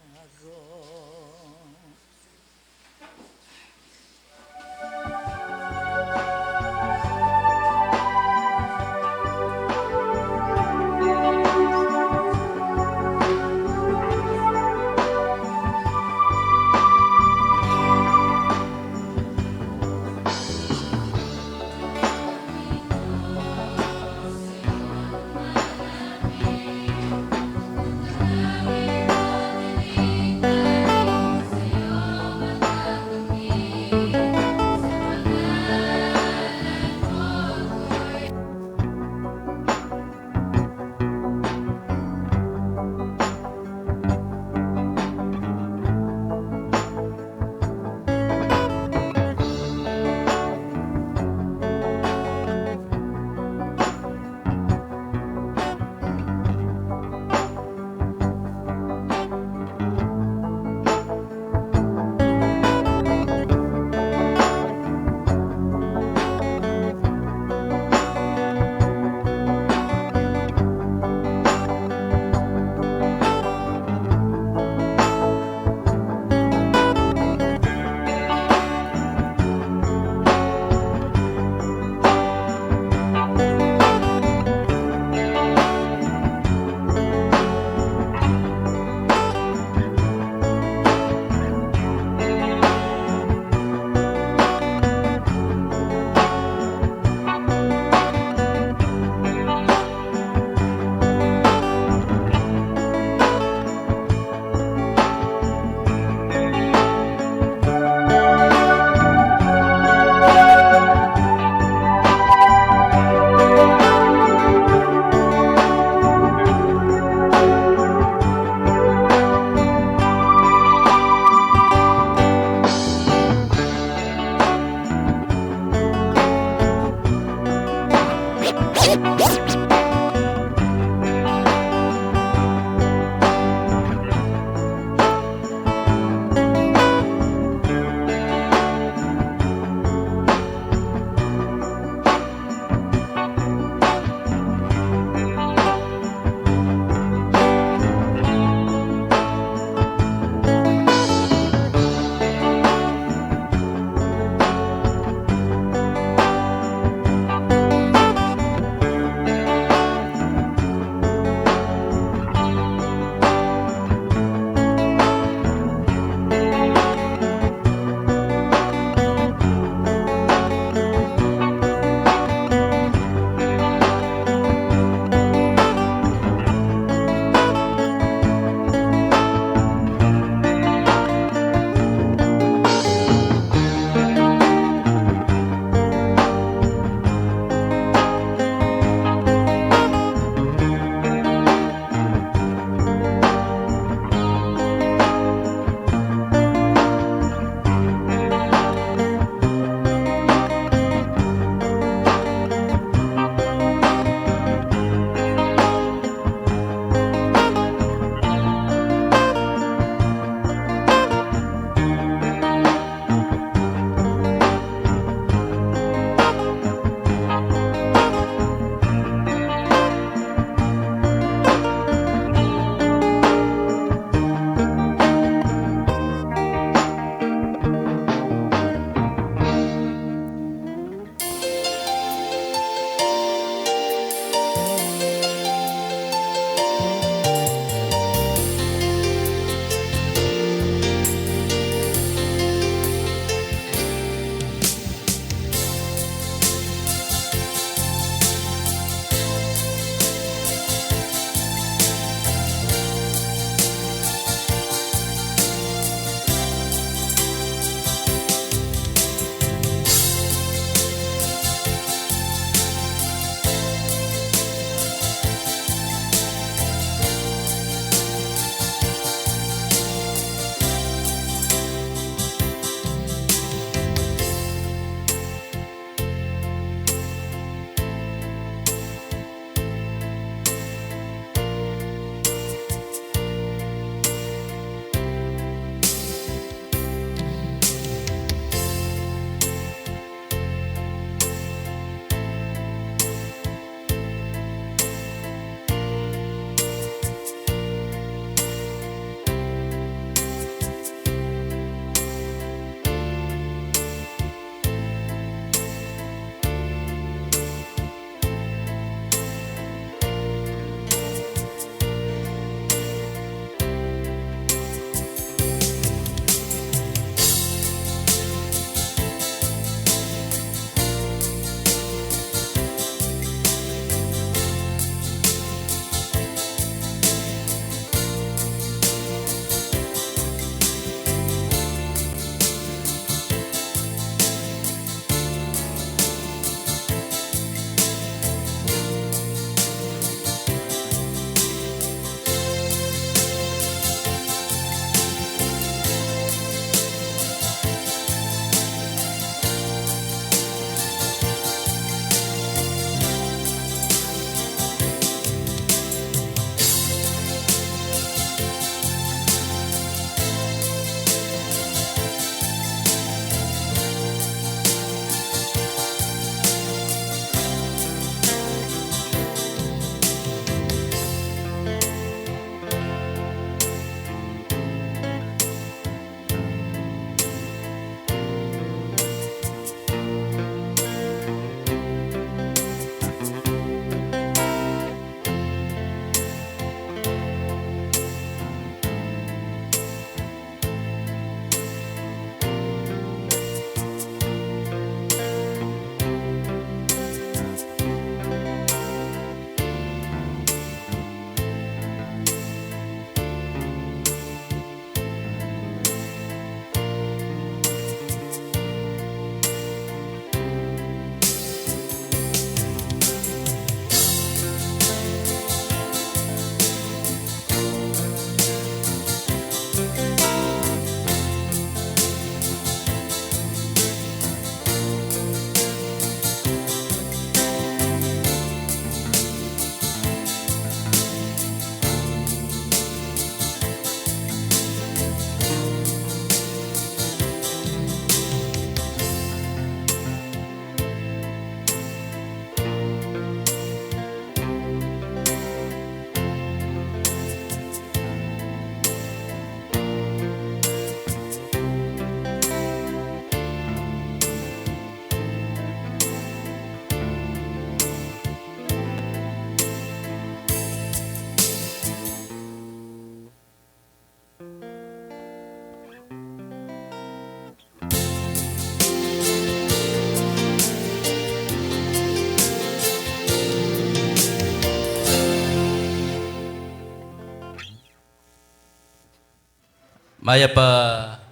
Mayap a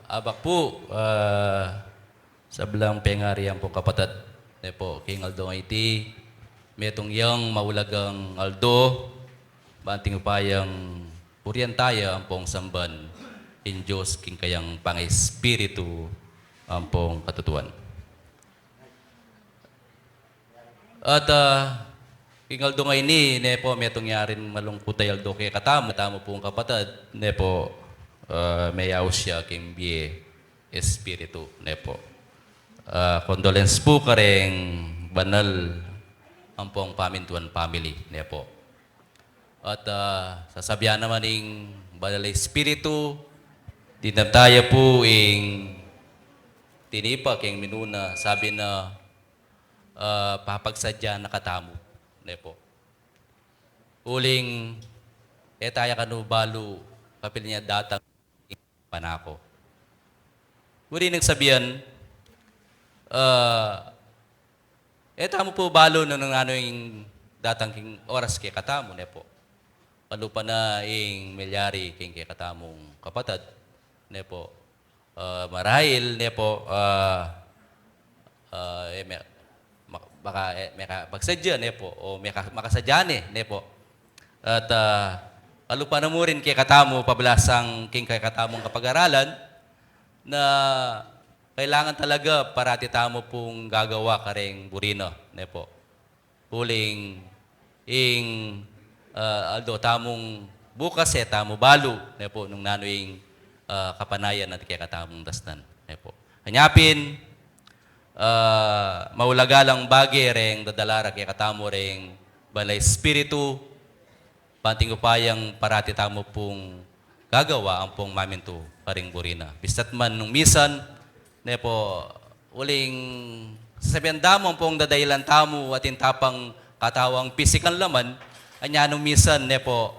abak pu, ah, sablang pengari ampong kapatad, ne pu, king aldo ngeni, metung yang maulagang aldo, banting upayang purian taya ampong samban ing Dios king kayang pang-espiritu ampong katutuan. At, ah, king aldo ngeni, ne pu, metung yaring malungkut a aldo kekatamu, kekatamu pung kapatad, ne pu, ah, meyaus ya king bie espiritu, ne pu. Ah, condolence pu kareng banal ampong pamintuan family, ne pu. At, ah, sasabian naman ning banal a espiritu, dinan taya pu ing tinipa king minuna, sabi na, ah, papagsadya na katamu, ne pu. Uling e taya kanu balu, kapili na datang panako. Uli nang sabian, ah, e tamu pu balu nung nanu ing datang king oras kekatamu, ne pu. Kalupa na ing milyari king kekatamung kapatad, ne pu. Ah, marahil, ne pu, ah, ah, e, me-, ma-, baka, e, meka-, magsadya, ne pu, o meka-, makasadya ne, ne pu. At, ah, kalupa na mu rin kekatamu, pablasang king kekatamung kapag-aralan, na kailangan talaga parati tamu pung gagawa kareng buri na, ne pu. Uling ing, ah, aldo tamung bukas e tamu balu, ne pu, nung nanu ing, ah, kapanayan at kekatamung dasnan, ne pu. Anya pin, ah, maulaga lang bage reng dadala ra kekatamu reng Banal a Espiritu, banting upayang parati tamu pung gagawa ampong mamintu karing buri na. Bistat man nung misan, ne pu, uling sasabian da mu ampong dadailan tamu atin tapang katawang pisikan laman, anya nung misan, ne pu,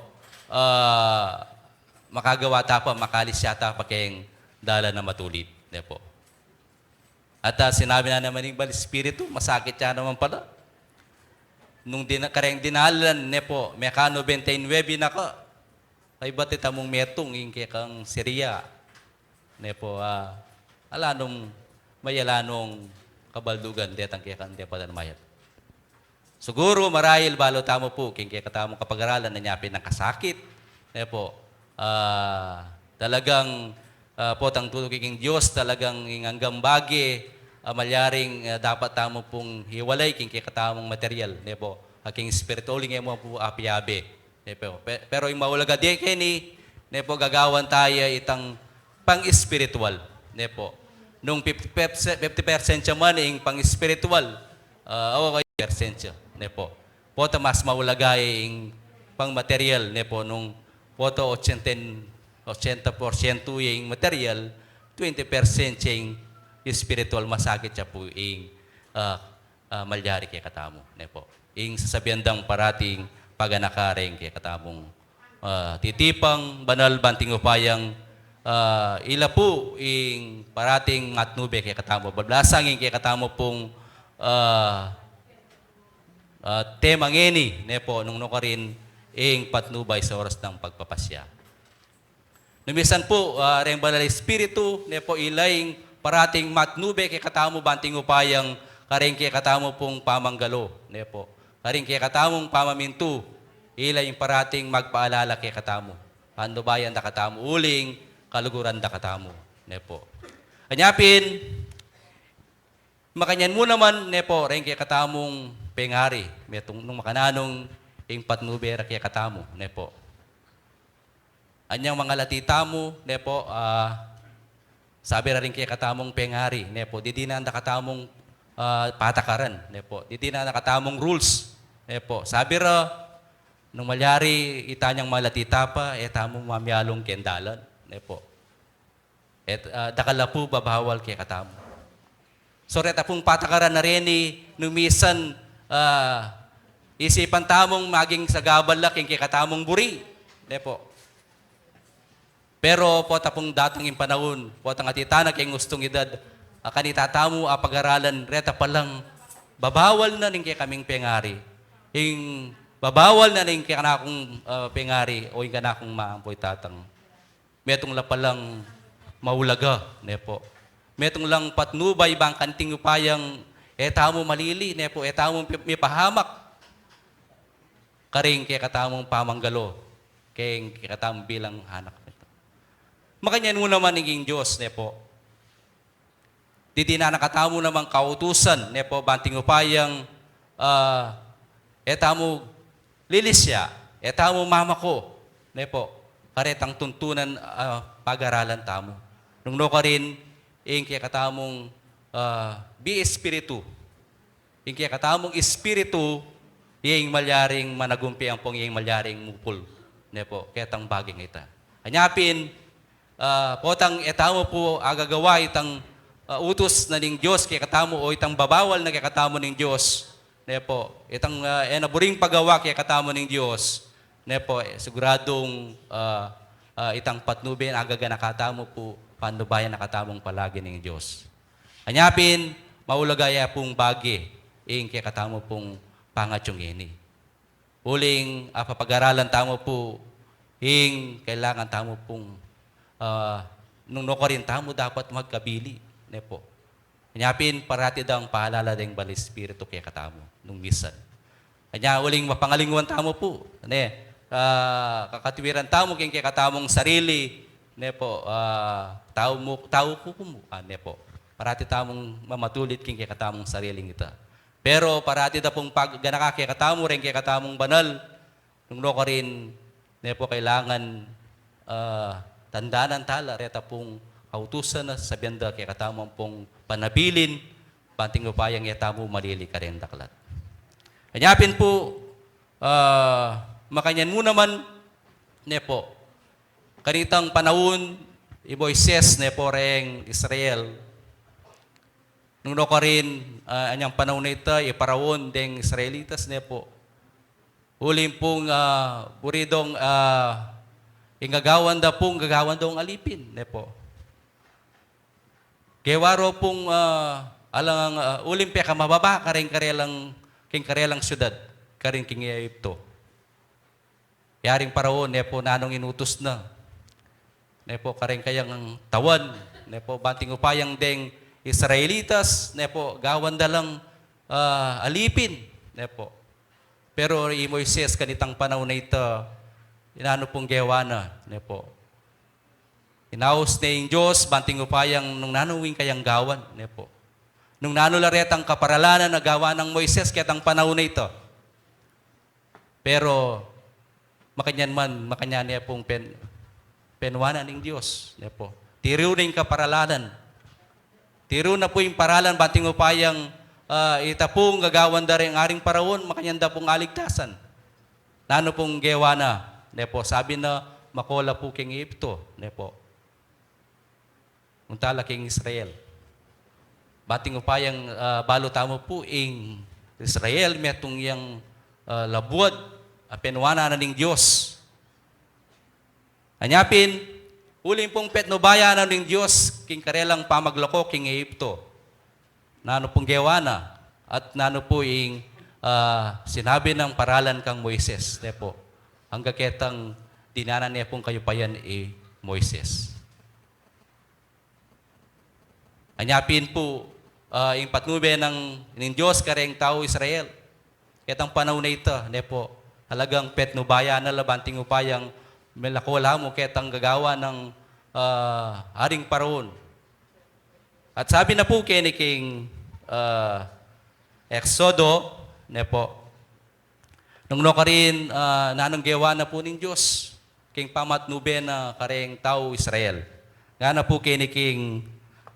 ah, makagawa ta pa, makalis ya ta pa keng dalan a matulid, ne pu. At, ah, sinabi na naman ning Banal Espiritu, masakit ya naman pala. Nung dina-, kareng dinalan, ne pu, meka nobenta y nuebe na ka. Kaybat itamung metung ing kekang Siria. Ne pu, ah, ala nung, may ala nung kabaldugan detang kekang depatan mayat. Siguru marahil balu tamu pu, king kekatamung kapag-aralan na nya pin ing kasakit, ne pu. Ah, talagang, ah, potang tutu king Dios, talagang ing anggang bage, ah, malyaring, ah, dapat tamu pung hiwalay king kekatamung material, ne pu. Ah, king espiritu, uling e mu pu apiabe, ne pu. Pe-, pero ing maulaga keni, ne pu, gagawan taya itang pang-espiritual, ne pu. Nung fifty percent, fifty percent ya man ing pang-espiritual, ah, awa kaya percent ya, ne pu. Pota mas maulaga ing pang-material, ne pu, nung pota ochenta, ochenta porsyento ya ing material, twenty percent ya ing espiritual, masakit ya pu ing, ah, ah, malyari kekatamu, ne pu. Ing sasabian dang parating paganaka reng kekatamung, ah, titipang banal banting upayang, ah, ila pu ing parating matnube kekatamu. Bablasang ing kekatamu pung, ah, ah, tema ngeni, ne pu, nung nukarin ing patnubay sa oras nang pagpapasya. Nung misan pu, ah, reng Banal a Espiritu, ne pu, ila ing parating matnube kekatamu banting upayang kareng kekatamu pung pamanggalo, ne pu. Kareng kekatamung pamamintu, ila ing parating magpaalala kekatamu. Patnubayan da katamu uling kaluguran da katamu, ne pu. Anya pin, makanyan mu naman, ne pu, reng kekatamung pengari, metung nung makananu ing patnube ra kekatamu, ne pu. Anyang mangalati tamu, ne pu, ah, sabi ra ring kekatamung pengari, ne pu, didinan da katamung, ah, patakaran, ne pu. Didinan da katamung rules, ne pu. Sabi ra, nung malyari itanyang mangalati ta pa, e tamu mamialung keng dalan, ne pu. Et, ah, dakal a pu babawal kekatamu. So, reta pung patakaran na reni, nung misan, ah, isipan tamung maging sagabal la king kekatamung buri, ne pu. Pero pota pung datang ing panaun, potang atin tana keng ustung idad, a kanita tamu a pag-aralan, reta palang babawal na ning kekaming pengari. Ing babawal na ning kanakung, ah, pengari, o ing kanakung maampo i tatang. Metung la palang maulaga, ne po. Metung lang patnubay bang kanting upayang e tamu malili, ne po, e tamu pi-, mipahamak karing kekatamung pamanggalo, keng kekatamung bilang anak nita. Makanyan mu naman ing Dios, ne po. Didinan na katamu namang kautusan, ne po, banting upayang, ah, e tamu lilisya, e tamu mamako, ne po, karetang tuntunan, ah, pagaralan tamu. Nung nukarin, ing kekatamung, ah, bi espiritu, ing kekatamung espiritu, iya ing malyaring managumpi ampong iya ing malyaring mupul, ne po, ketang baging ita. Anya pin, ah, potang e tamu pu agagawa itang, ah, utus na ning Dios kekatamu o itang babawal na kekatamu ning Dios, ne po, itang, ah, e na buring pagawa kekatamu ning Dios, ne po, e, siguradung, ah, ah, itang patnubin agaganaka tamu pu, patnubayan na katamung palagi ning Dios. Anya pin, maulaga ya pung bage ing kekatamu pung pangatyung ini. Uling, ah, papagaralan tamu pu ing kailangan tamu pung, ah, nung nukarin tamu dapat magkabili, ne po. Anya pin, parati dang paalala deng Banal Espiritu kekatamu nung misan. Anya uling mapangalinguan tamu pu, ne, ah, kakatwiran tamu king kekatamung sarili, ne po, ah, tau mu, tau ku ku mu, ah, ne po. Parati tamung mamatulit king kekatamung sariling ita. Pero parati da pung pagganaka kekatamu reng kekatamung banal, nung nukarin, ne po, kailangan, ah, tandanan tala reta pung kautusan na, sabian da kekatamu pung panabilin, banting upayang e tamu malili kareng daklat. Anya pin pu, ah, makanyan mu naman, ne po, kanitang panaun i Moises, ne po, reng Israel. Nung nukarin, ah, anyang panaun na ita, i Paraon deng Israelitas, ne po. Uling pung, ah, buri dong, ah, ing gagawan da pung gagawan dong alipin, ne po. Gewa ro pung, ah, alang, ah, uling pekamababa kareng karelang, king karelang siudad, kareng king Egipto. Yaring Paraon, ne po, nanung inutus na, ne po, kareng kayang tawan, ne po, banting upayang deng Israelitas, ne po, gawan da lang, ah, alipin, ne po. Pero i Moises kanitang panaun na ita, inanu pung gewa na, ne po. Inaus ne ing Dios, banting upayang nung nanu ing kayang gawan, ne po. Nung nanu la retang kaparalanan a gawa nang Moises ketang panaun na ita. Pero makanyan man, makanyan ne pung pen-, penwanan ning Dios, ne po. Tiriw na ing kaparalanan. Tiriw na pu ing paralan, banting upayang, ah, ita pung gagawan da reng aring Paraon, makanyan da pung aligtasan. Nanu pung gewa na, ne po, sabi na, mako la pu king Egipto, ne po. Punta la king Israel. Banting upayang, ah, balu tamu pu ing Israel, metung yang, ah, labuad a penwanan na ning Dios. Anya pin, uling pung petnubayan na ning Dios king karelang pamaglako king Egipto. Nanu pung gewa na, at nanu pu ing, ah, sinabi nang paralan kang Moises, ne po. Angga ketang dinanan ne pung kayupayan i Moises. Anya pin pu, ah, ing patnube nang, ning Dios kareng tau Israel. Ketang panaun na ita, ne po, talagang petnubayan na la, banting upayang melako la mu ketang gagawan nang, ah, aring Paraon. At sabi na pu keni king, ah, Exodo, ne po, nung nukarin, ah, nanung gewa na pu ning Dios king pamatnube na kareng tau Israel. Ngana pu keni king,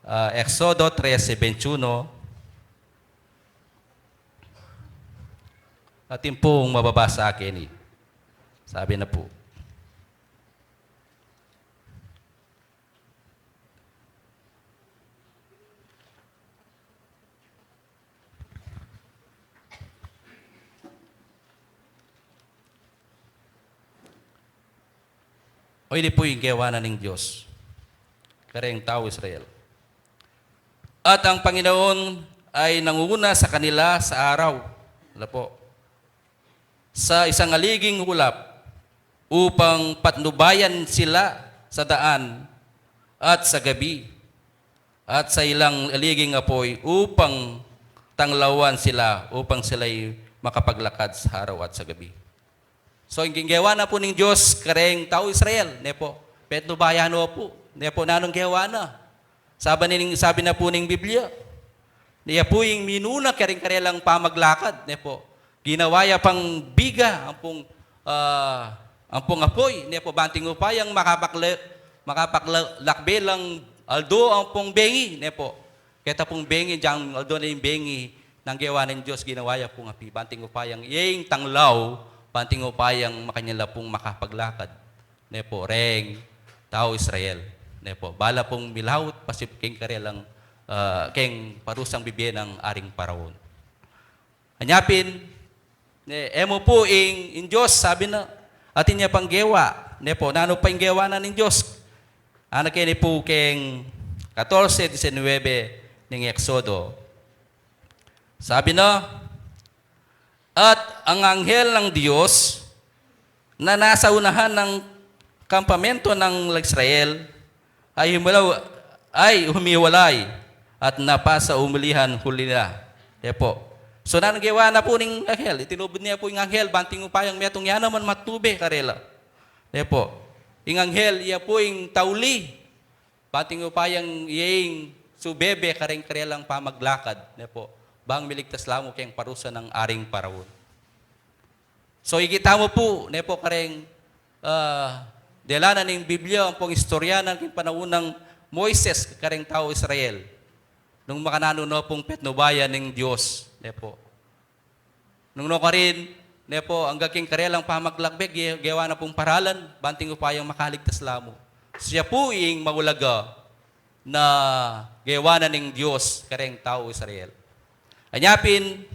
ah, Exodo trese veintiuno. Atin pung mababasa keni. Sabi na pu. O, ini pu ing gewa na ning Dios kareng tau Israel. At ang Panginoon ay nangunguna sa kanila sa araw, ala po, sa isang aliging ulap upang patnubayan sila sa daan at sa gabi, at sa ilang aliging apoy upang tanglawan sila, upang sila'y makapaglakad sa araw at sa gabi. So, ing gewa na pu ning Dios kareng tau Israel, ne pu, petnu bayan no pu, ne pu, nanung gewa na? Sabi ning, sabi na pu ning Biblia, iya pu ing minuna kareng karelang pamaglakad, ne pu. Ginawa ya pang biga ampong, ah, ampong apoy, ne pu, banting upayang makapakle-, makapaklakbe lang aldo ampong bengi, ne pu. Keta pung bengi, diang aldo na ing bengi, nung gewa ning Dios, ginawa ya pung api, banting upayang ing tanglaw, banting upayang makanyan la pung makapaglakad, ne pu, reng tau Israel, ne pu. Bala pung milaut, pasip keng karelang, ah, keng parusang bibie nang Aring Paraon. Anya pin, ne, e mu pu ing, ing Dios, sabi na, atin ya pang gewa, ne pu, nanu pa ing gewa na ning Dios? Ana keni pu keng katorse disinwebe ning Eksodo. Sabi na, at ang anghel ng Diyos na nasa unahan ng kampamento ng Israel ay humilaw-, ay humiwalay at napasa umulihan huli nila. Yan po. So, nanung gewa na pu ning anghel? Itinubud na pu ing anghel, banting upayang metung ya naman matube karela. Yan po. Ing anghel, iya pu ing tauli. Banting upayang iya ing subebe kareng karelang pamaglakad. Yan po. Bang miligtas la mu keng parusa nang Aring Paraon. So, ikita mu pu, ne pu, kareng, ah, dela na ning Biblia, ampong istorya na king panaun nang Moises kareng tau Israel. Nung makananu na pung petnubayan ning Dios, ne pu. Nung nukarin, ne pu, angga king karelang pamaglakbe, ge-, gewa na pung paralan, banting upayang makaligtas la mu. Siya pu ing maulaga na gewa na ning Dios kareng tau Israel. Anya pin,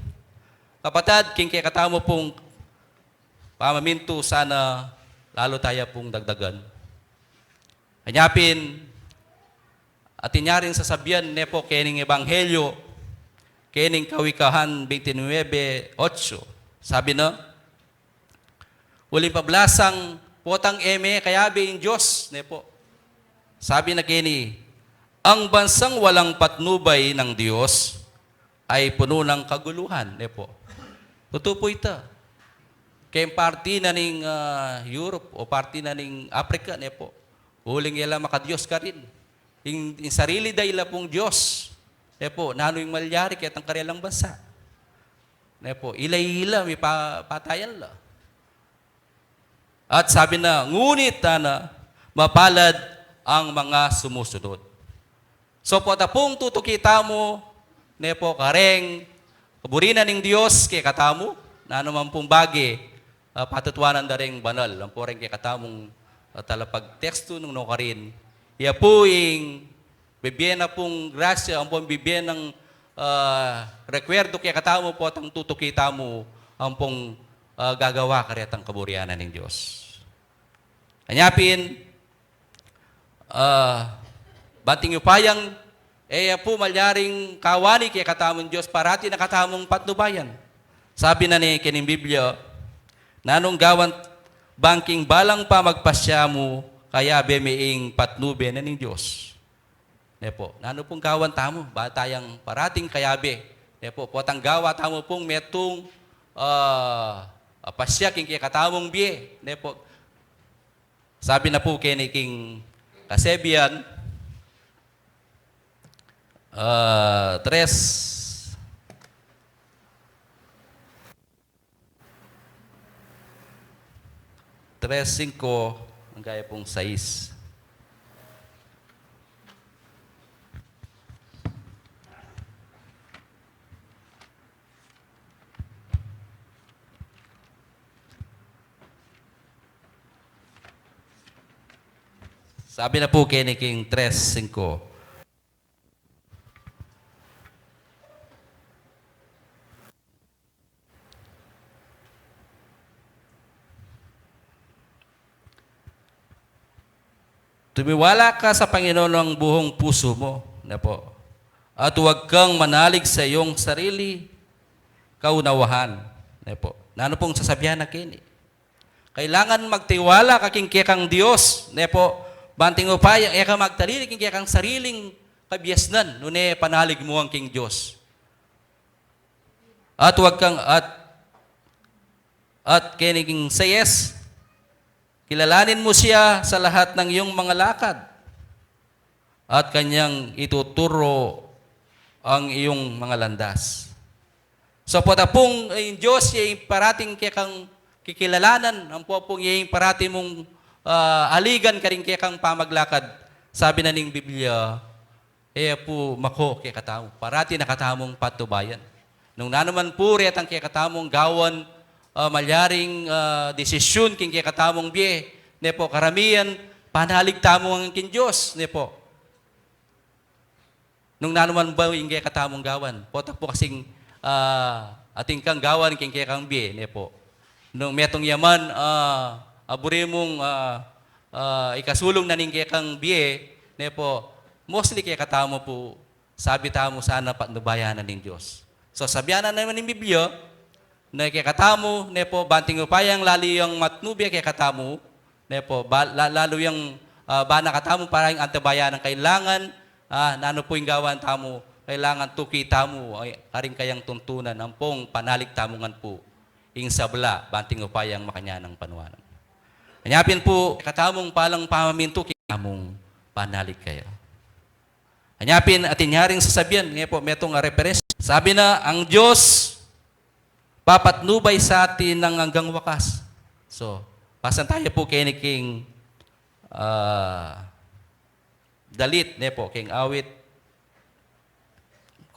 kapatad, king kekatamu pung pamamintu, sana lalu taya pung dagdagan. Anya pin, atin ya ring sasabian, ne pu, kening ebanghelyo, kening Kawikahan twenty-nine ocho. Sabi na, uling pablasang potang e me kayabe ing Dios, ne pu. Sabi na keni, ang bansang walang patnubay ng Diyos ay puno ng kaguluhan, ne pu. Tutu pu ita. Keng parti na ning, ah, Europe o parti na ning Africa, ne pu. Uling e la makadios karin. Ing, ing sarili da ila pung Dios, ne pu, nanu ing malyari ketang karelang bansa? Ne pu, ila-ila mipapatayan la. At sabi na, ngunit, ana, mapalad ang mga sumusunod. So, pota pung tutuki tamu, ne pu, kareng kaburi na ning Dios kekatamu, nanu man pung bage, ah, patutwanan da reng banal, ampo reng kekatamung, ah, talapagtekstu nung nukarin. Iya pu ing bibie na pung grasya, ampong bibie nang, ah, rekwerdu kekatamu potang tutuki tamu ampong, ah, gagawa karetang kaburian na ning Dios. Anya pin, ah, banting upayang e ya pu malyaring kawani kekatamung Dios, parati na katamung patnubayan. Sabi na ne kening Biblia, nanung gawan bang king balang pamagpasya mu, kayabe me ing patnube na ning Dios? Ne pu, nanu pung gawan tamu, ba tayang parating kayabe? Ne pu, potang gawa tamu pung metung, ah, ah, pasya king kekatamung bie, ne pu. Sabi na pu keni king Kasebian, ah, tres, tres singko, angga ya pung sais. Sabi na pu keni king tres singko. Tumiwala ka sa Panginoon ng buong puso mo, ne pu. At huwag kang manalig sa iyong sarili kaunawahan, ne pu. Nanu pung sasabian na keni? Kailangan magtiwala ka king kekang Dios, ne pu, Banting upaya, e ka magtalili king kekang sariling kabiasnan, nune panalig mu ngan king Dios. At wag kang, at, at keni king sayes, kilalanin mu siya sa lahat ng iyong mga lakad, at kanyang ituturo ang iyong mga landas. So, pota pung, eh, ing Dios, iya ing parating kekang kikilalanan, ampo pung iya ing parati mung, ah, aligan karing kekang pamaglakad. Sabi na ning Biblia, e pu mako kekatamu, parati na katamung patnubayan. Nung nanu man pu retang kekatamung gawan, ah, malyaring, ah, desisyun king kekatamung bie, ne pu, karamian, panalig tamu ngan king Dios, ne pu. Nung nanu man ba ing kekatamung gawan. Pota pu kasing, ah, atin kang gawan king kekang bie, ne pu. Nung metung ya man, ah, a buri mung, ah, ah, ikasulung na ning kekang bie, ne pu, mostly kekatamu pu, sabi tamu sana patnubayan na ning Dios. So, sabian na naman ning Biblia, na kekatamu, ne pu, banting upayang lalu yang matnube kekatamu, ne pu, ba-, la-, lalu yang, ah, bana katamu para ing antabayanan, kailangan, ah, nanu pu ing gawan tamu, kailangan tuki tamu, ay, karing kayang tuntunan, ampong panalig tamu ngan pu ing sabla, banting upayang makanyan a panuanan. Anya pin pu, katamung palang pamamintu, katamung panalig kaya. Anya pin, atin ya ring sasabian, nge pu, metung a reference. Sabi na, ang Diyos, papatnubay sa atin ng hanggang wakas. So, pasan tayo pu keni king, ah, dalit, ne pu, king awit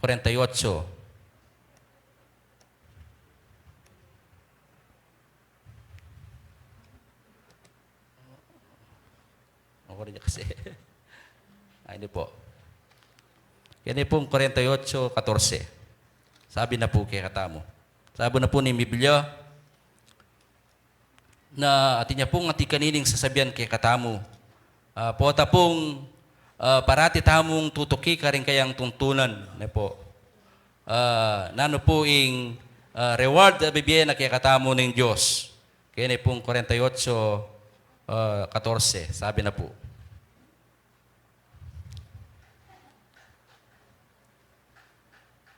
kwarenta y otso. Ako rin kasi. Ay, ini po. Kaya ini pong kwarenta y otso katorse. Sabi na po kekatamu. Sabi na po ning Biblia na atin ya pong atin kanining sasabian kekatamu. Ah, pota pong, ah, parati tamung tutuki karing kayang tuntunan, ne po. Ah, nanu po ing, ah, reward a bibie na kekatamu ning Dios. Kaya ini pong kwarenta y otso, ah, katorse, sabi na po.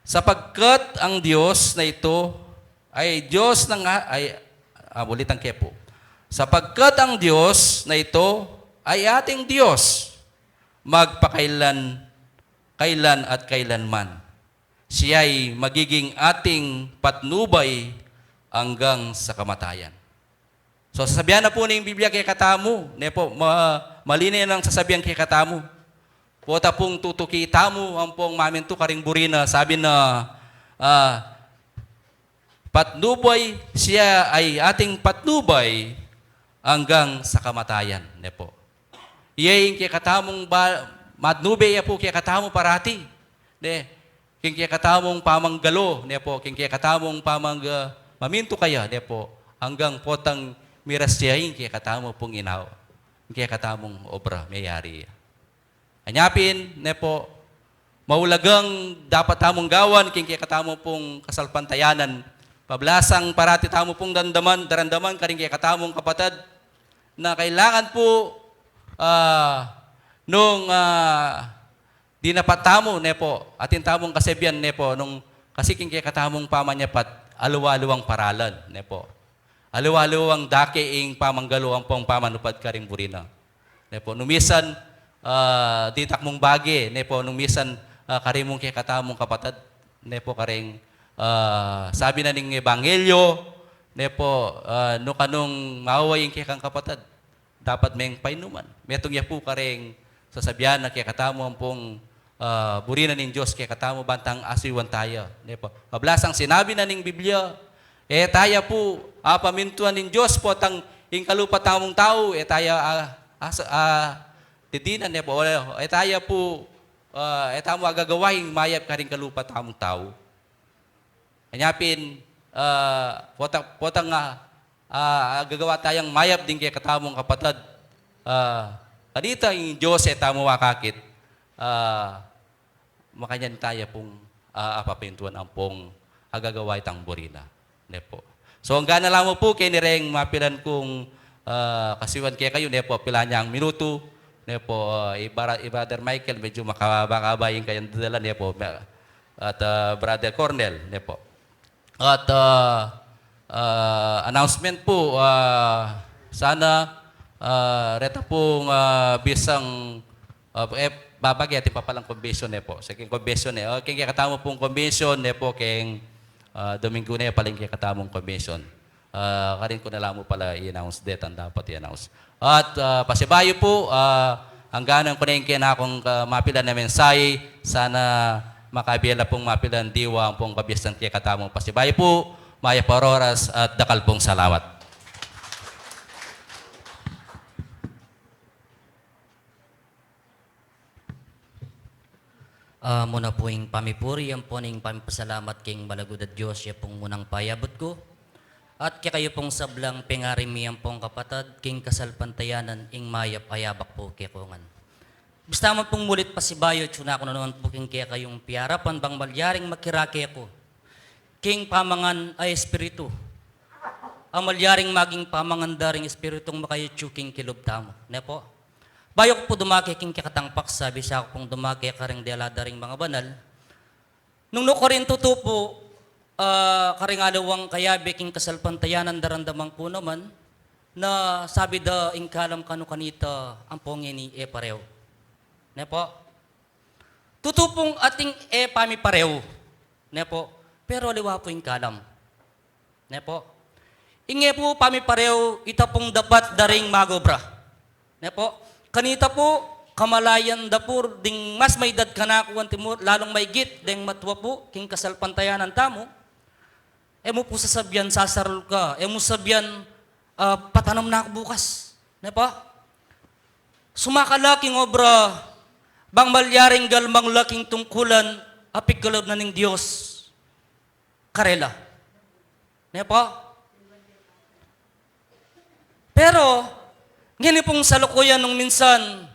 Sapagkat ang Dios na ito ay Dios ng a-, ay, ah, ulitan ke po. Sapagkat ang Dios na ito ay ating Dios, magpakailan, kailan at kailanman. Siya'y magiging ating patnubay hanggang sa kamatayan. So, sasabian na po ning Biblia kekatamu, ne po, ma-, mali ne nang sasabian kekatamu. Pota pung tutuki tamu, ampong mamintu karing buri na, sabi na, ah, patnubay, siya ay ating patnubay hanggang sa kamatayan, ne po. Iya ing kekatamung ba-, matnube ya po kekatamu parati, ne. King kekatamung pamanggalo, ne po, king kekatamung pamang-, ah, mamintu kaya, ne po, hanggang potang miras ya ing kekatamu pung inawa, ing kekatamung obra, meyari ya. Anya pin, ne po, maulagang dapat tamung gawan king kekatamu pung kasalpantayanan. Pablasang parati tamu pung dandaman, darandaman karing kekatamung kapatad na kailangan po, ah, nung, ah, dinapat tamu, ne po, atin tamung kasabian, ne po, nung kasi king kekatamung pamanyapat, aliwa-aliwang paralan, ne po. Aliwa-aliwang dake ing pamanggalo ampong pamanupad karing buri na. Ne po, nung misan, ah, ditak mung bage, ne po, nung misan, ah, karing mung kekatamung kapatad, ne po, karing, ah, sabi na ning ebanghelyo, ne po, ah, nung kanung mawa ing kekang kapatad, dapat meng painuman. Metung ya pu karing sasabian na kekatamu ampong, ah, buri na ning Dios kekatamu bantang asiwan taya. Ne po. Pablasang sinabi na ning Biblia, e taya pu, ah, pamintuan ning Dios potang ing kalupa tamung tau, e taya, ah, as-, ah, didinan, ne po. O, e taya pu, ah, e tamu agagawa ing mayap karing kalupa tamung tau. Anya pin, ah, pota-, potang, ah, ah, gagawa tayang mayap ding kekatamung kapatad. Ah, kanita ing Dios e tamu akakit, ah, makanyan taya pung, ah, apapamintuan ampong agagawa itang buri na. Ne po. So, angga na la mu pu, keni reng mapilan kung, ah, kasiwan kekayu, ne po, pilan yang minutu, Ne po, ah, i Bara-, i Brother Michael, medyo makahaba-haba ing kayang dadala, ne po. Me-, at, ah, Brother Cornel, ne po. At, ah, ah, announcement po, ah, sana, ah, reta pung, ah, bisang, ah, e, babage atin pa palang convention, ne po. Sa king convention, e. O, king kekatamu pung convention, ne po, king, ah, Domingo ne pala ing kekatamung convention. Ah, karin ku na la mu pala i-announce detang dapat i-announce. At, ah, pasibayu pu, ah, angganan ku ne ing kenakung, ah, mapilan a mensahe, sana makabiala pung mapilan diwa ampong kabiastan kekatamung pasibayu pu, mayap a oras at dakal pung salamat. Ah, muna pu ing pamipuri, ampo ning pamipasalamat king malugud a Dios, ya pung munang payabut ku. At kekayu pung sablang pengari mi ampong kapatad, king kasalpantayanan ing mayap a yabak pu kekongan. Bista man pung mulit pasibayu, atyu na ku na naman pu king kekayung piyarapan bang malyaring makirake ku king pamangan a espiritu a malyaring maging pamangan da ring espiritung makayatyu king kilub tamu. Ne po? Bayu ku pu dumake king kekatang paksa, bisa ku pung dumake karing dela da ring manga banal. Nung nukarin tutu pu, ah, karing aliwang kayabe king kasalpantayanan daramdaman ku naman, na sabi da ing kalam kanu kanita, ampo ngeni e parew. Ne po? Tutu pung atin e pamiparew. Ne po? Pero aliwa pu ing kalam. Ne po? Ing e pu pamiparew, ita pung dapat da ring magobra. Ne po? Kanita pu, kamalayan da pu ding mas maidad kanaku antimu, lalung maigit deng matua pu king kasalpantayanan tamu. E mu pu sasabian, sasarul ka. E mu sabian, ah, patanam na ku bukas. Ne po? Sumaka la king obra, bang malyaring galmang la king tungkulan a pigkalub na ning Dios karela. Ne po? Pero, ngeni pung salukuyan nung minsan,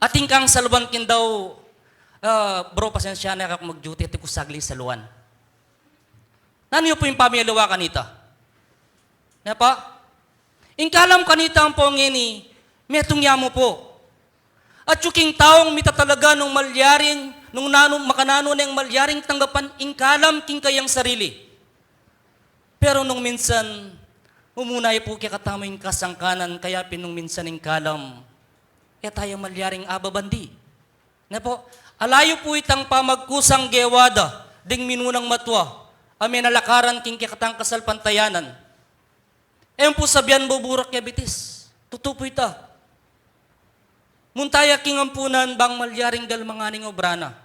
atin kang saluan king dau, ah, bro, pasensya na ka kung mag-duty, atin ku sagli saluan. Nanu yu pu ing pamialiwa kanita? Ne po? Ing kalam kanita ampo ngeni, metung ya mu pu. Atyu king taung mitatalaga nung malyaring, nung nanu, makananu neng malyaring tanggapan ing kalam king kayang sarili. Pero nung minsan, mumuna ya pu kekatamu ing kasangkanan, kaya pin nung minsan ing kalam, e taya malyaring ababandi. Ne po? Ala yu pu itang pamagkusang gewa da ding minunang matua a menalakaran king kekatang kasalpantayanan. E mu pu sabian buburak ya bitis. Tutu pu ita. Munta ya king ampunan bang malyaring galmangan ing obra na.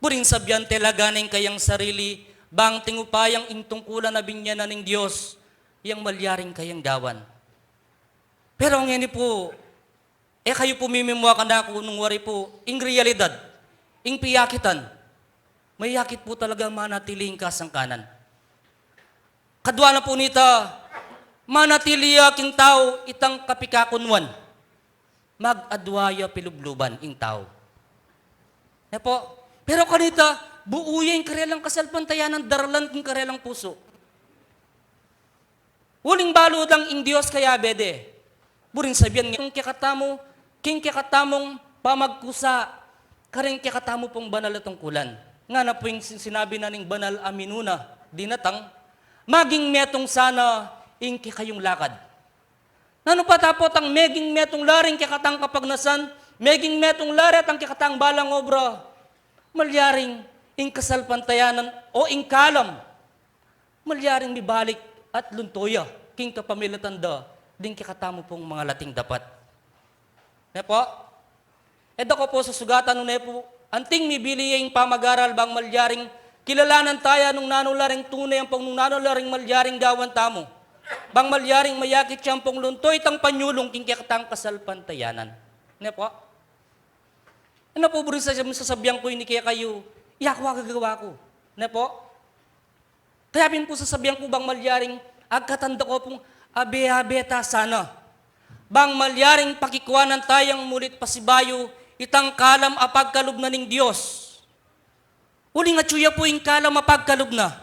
Buring sabian talaga neng kayang sarili, bang tinupayang ing tungkulan a binye na ning Dios, yang malyaring kayang gawan. Pero ngeni pu, e kayu pu mimimua kanaku nung wari pu ing realidad, ing piyakitan. Mayakit pu talaga manatili ing kasangkanan. Kadua na pu nita, manatili ya king tau itang kapikakunuan. Mag-adua ya pilubluban ing tau. Ne po? Pero kanita, buu ya ing karelang kasalpantayanan, daralan king karelang pusu. Uling balu dang ing Dios kayabe de. Buring sabian ngening kekatamu, king kekatamung pamagkusa, karing kekatamu pung banal a tungkulan. Ngana pu ing sin-, sinabi na ning banal a minuna, dinatang, maging metung sana ing kekayung lakad. Nanu pa tapot ang meging metung la ring kekatang kapagnasan, meging metung la retang kekatang balang obra, malyaring ing kasalpantayanan o ing kalam, malyaring mibalik at lunto ya king kapamilatan da ding kekatamu pung mangalating dapat. Ne po? E da ko pu susugatan, nune pu, anting mibili ya ing pamag-aral bang malyaring kilalanan taya nung nanu la ring tune ampong nung nanu la ring malyaring gawan tamu. Bang malyaring mayakit ya ampong lunto itang panyulung king kekatang kasalpantayanan. Ne po? Ano pu buring sa-, sasabian ku ini kekayu, yaku a gagawa ku. Ne po? Kaya pin pu sasabian ku bang malyaring agkatan da ko pung abe-abe ta sana. Bang malyaring pakikuanan tayang mulit pasibayu itang kalam a pagkalub na ning Dios. Uling atyu ya pu ing kalam a pagkalub na.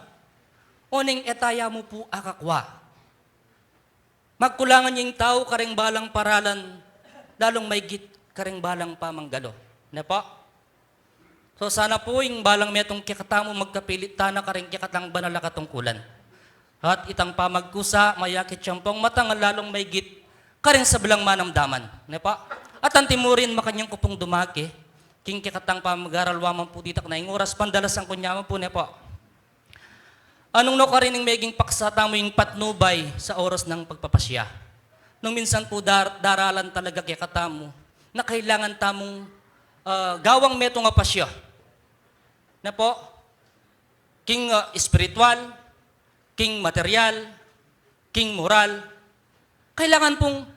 Oneng e taya mu pu akakua. Magkulangan ya ing tau kareng balang paralan, lalung maigit kareng balang pamanggalo. Ne po? So, sana po ing balang metung kekatamu magkapilit tana kareng kekatang banal a katungkulan. At itang pamagkusa, mayakit yang pong matangal lalung maigit kareng sablang manamdaman. Ne po? At antimurin, makanyan ku pung dumake, king kekatang pamag-aral wa man po ditak na ing oras, pandalasan ku nyaman po, ne po? Anung no karining meging paksa tamu ing patnubay sa oras nang pagpapasya? Nung minsan po dar-, daralan talaga kekatamu na kailangan tamung, ah, gawang metung a pasya. Ne po? King, ah, espiritual, king material, king moral. Kailangan pung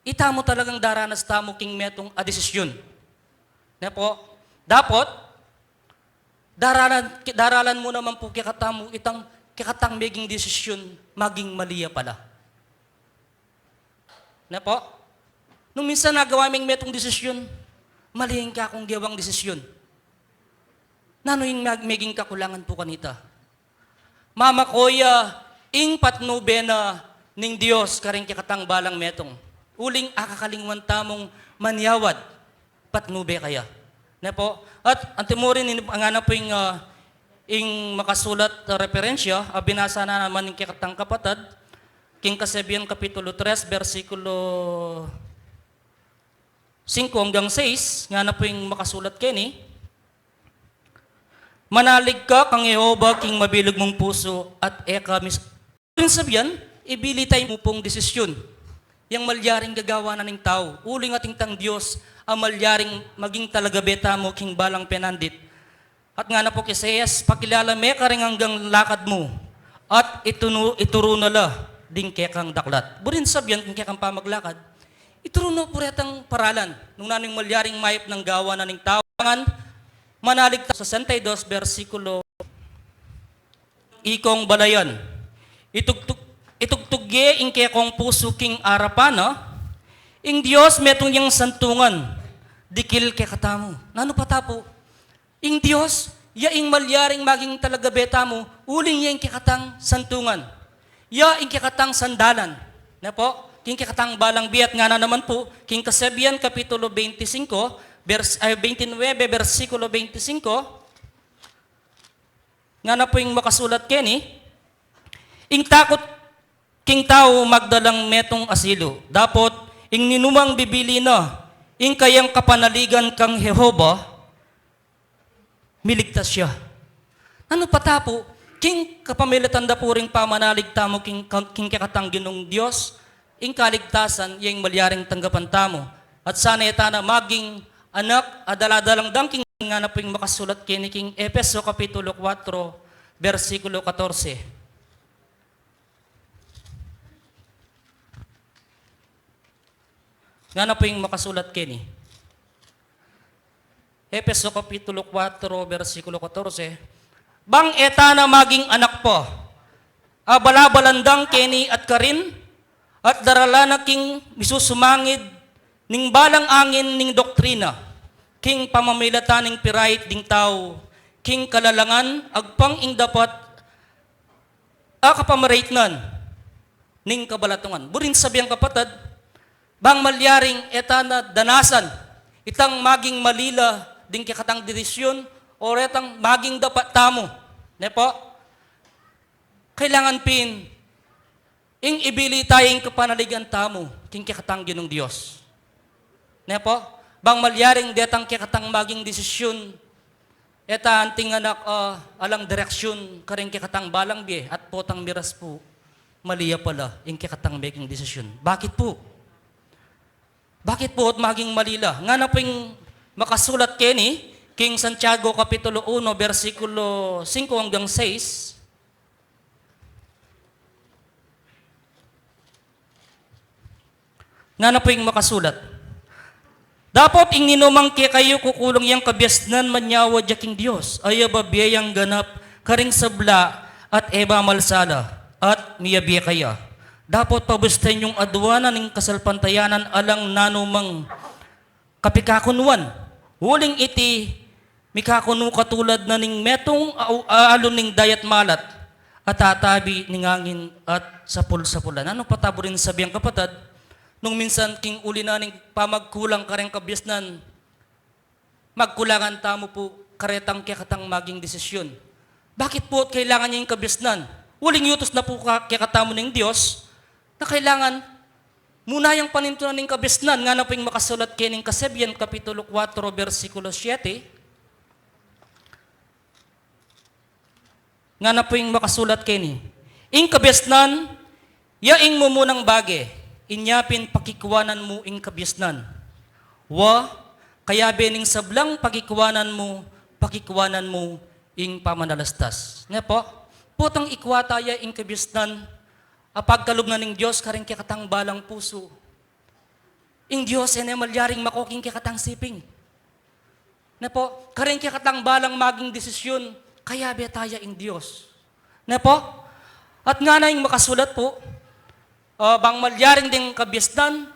itamu talagang daranas tamu king metung a desisyun. Ne po? Dapot, daralan, daralan mu naman po kekatamu itang, kekatang meging desisyun, maging mali ya pala. Ne po? Nung minsan nagawa ming metung desisyun, mali ing kakung gewang desisyun. Nanu ing mag-, meging kakulangan po kanita? Mamakoya ing patnube na ning Dios kareng kekatang balang metung. Uling akakalingwan tamung manyawad, patnube kaya. Ne po? At antimurin, in-, ngana po ing, ah, ing makasulat a referensya, a binasa na naman ning kekatang kapatad, king Kasabian Kapitulo tres, bersikulo singko anggang sais, ngana po ing makasulat keni, "Manalig ka kang Jehova king mabilug mung pusu at e ka mis-," ing sabian, ibilitay mu pung desisyun yang malyaring gagawa na ning tau, uling atin tang Dios a malyaring maging talagabe tamu king balang penandit. At ngana po king Isaias, "Pakilala me kareng anggang lakad mu, at itunu-, ituru na la ding kekang daklat." Buring sabian king kekang pamaglakad, ituru na pu retang paralan, nung nanu ing malyaring mayap nang gawa na ning tau. Ngan, manalig ta, sesenta y dos, bersikulo, ikong balayan. Itugtug, itugtug ye ing kekong pusu king arapan na, ing Dios metung yang santungan, dikil kekatamu. Nanu pa ta pu? Ing Dios, ya ing malyaring maging talagabe tamu, uling ya ing kekatang santungan. Ya ing kekatang sandalan. Ne po? King kekatang balang bie at ngana naman pu, king Kasabian, Kapitulo twenty-five, vers-, ay, twenty-nine, bersikulo twenty-five, ngana pu ing makasulat keni, "Ing takut king tau magdalang metung a silu. Dapot, ing ninumang bibili na ing kayang kapanaligan kang Jehova, miligtas ya." Nanu pa ta pu, king kapamilatan da pu ring pamanalig tamu king, king kekatang Ginung Dios, ing kaligtasan, ya ing malyaring tanggapan tamu. At sana e tana maging anak a daladalang dangking, ngana pu ing makasulat keni king Efeso Kapitulo kuwatro, bersikulo katorse. Ngana pu ing makasulat keni. Efeso Kapitulo kuwatro, bersikulo katorse, "Bang e tana maging anak pa, a balabalandang keni at karin, at daralan na king misusumangid ning balang angin ning doktrina, king pamamilatan ning pirait ding tau, king kalalangan, agpang ing dapat a kapamaraitnan ning kabalatungan." Buring sabian, kapatad, bang malyaring e tana danasan itang maging mali la ding kekatang desisyun, o retang maging dapat tamu, ne po? Kailangan pin ing ibilitay ing kapanaligan tamu king kekatang Ginung Dios. Ne po? Bang malyaring detang kekatang maging desisyun, e ta anting anak, ah, alang direksyun karing kekatang balang bie at potang miras pu, mali ya pala ing kekatang meging desisyun. Bakit pu? Bakit pu at maging mali la? Ngana pu ing makasulat keni king Santiago Kapitulo uno, bersikulo singko anggang sais. Ngana pu ing makasulat, "Dapot ing ninumang kekayu kukulung yang kabiasnan, manyawad ya king Dios, a ya babie yang ganap karing sabla at e mamalsala, at miyabie kaya. Dapot pabusten yung aduanan ning kasalpantayanan alang nanumang kapikakunuan. Uling iti mikakunu katulad na ning metung a, a alun ning dayat malat, a tatabi ning angin at sapul-sapulan." Nanu pa ta buring sabian, kapatad? Nung minsan king uli na ning pamagkulang kareng kabiasnan, magkulangan tamu pu karetang kekatang maging desisyun. Bakit pu kailangan ya ing kabiasnan? Uling yutus na pu ka-, kekatamu ning Dios na kailangan mu na yang panintunan ing kabiasnan, ngana pu ing makasulat keni king Kasabian, Kapitulo kuwatro, bersikulo siyete. Ngana pu ing makasulat keni, ing kabiasnan, ya ing mumunang bage, inya pin pakikuanan mu ing kabiasnan. Wa, kayabe ning sablang pakikuanan mu, pakikuanan mu ing pamanalastas. Ne pu? Potang ikua ta ya ing kabiasnan a pagkalub na ning Dios kareng kekatang balang pusu. Ing Dios e ne malyaring mako king kekatang siping. Ne pu? Kareng kekatang balang maging desisyun, kayabe ta ya ing Dios. Ne pu? At ngana ing makasulat pu, ah, bang malyaring deng kabiasnan,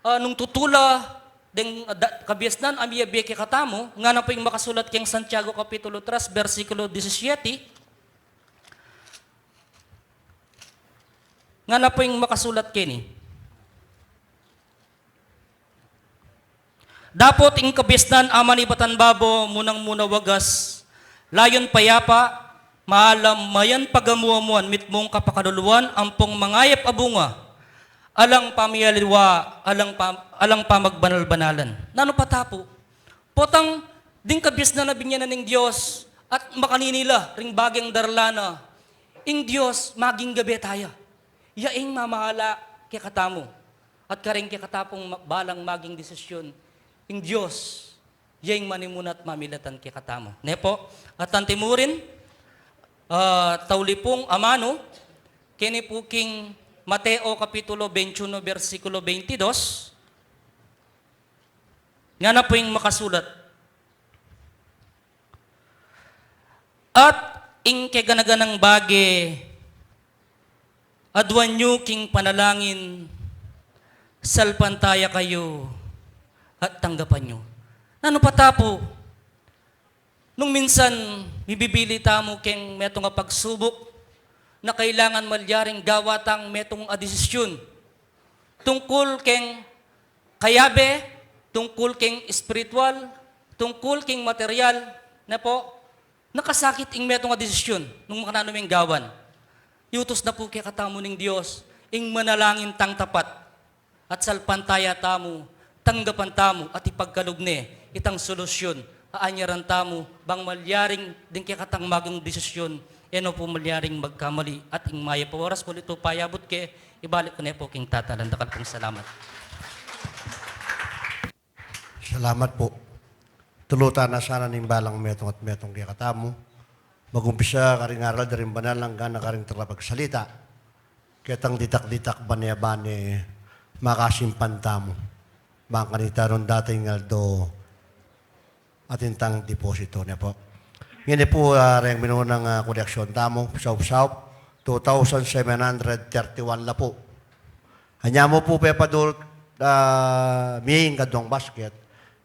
ah, nung tutula deng, ah, da-, kabiasnan a miyabe kekatamu, ngana pu ing makasulat keng Santiago Kapitulo tres, bersikulo disisyete, ngana pu ing makasulat keni. Dapot ing kabiasnan a manibatan babo, munang-muna wagas, layun payapa, maalam, mayan pagamu-amuan, mitmung kapakaluluan, ampong mangayap a bunga, alang pamiyaliwa, alang pa-, alang pamagbanal-banalan. Nanu pa ta pu? Potang ding kabiasnan a binyanan ning Dios at makanini la ring bageng darla na, ing Dios maging gabe ta ya. Ya ing mamahala kekatamu. At kareng kekata pung ma-, balang maging desisyun, ing Dios, ya ing manimuna at mamilatan kekatamu. Ne pu? At antimurin, ah, tauli pung amanu, keni pu king Mateo Kapitulo veintiuno, bersikulo veintidus, ngana pu ing makasulat. At ing kegana-ganang bage, aduan yu king panalangin, salpantaya kayu, at tanggapan yu. Nanu pa ta pu? Nung minsan, mibibili tamu keng metung a pagsubuk, na kailangan malyaring gawa tang metung a desisyun. Tungkul keng kayabe, tungkul keng espiritual, tungkul keng material, ne pu, nakasakit ing metung a desisyun nung makananu meng gawan. Yutus na pu kekatamu ning Dios ing manalangin tang tapat at salpantaya tamu, tanggapan tamu at ipagkalub ne itang solusyun a anyaran tamu bang malyaring ding kekatang maging desisyun, e no pu malyaring magkamali at ing mayap a oras pu ito payabut ke, ibalik ku ne pu king tatalan. Dakal pung salamat. Salamat pu. Tulutan na sana ning balang metung at metung kekatamu. Magumpisa karing aral da ring banal anggang na karing talapagsalita. Ketang ditak-ditak bane-bane makasimpan tamu. Bang kanita nung dating aldo atin tang deposito ne pu. Ngeni pu, ah, reng minunang, ah, koleksyon tamu, saup-saup, two thousand seven hundred thirty-one la pu. Anya mu pu pepadul, ah, mie ing kaduang basket,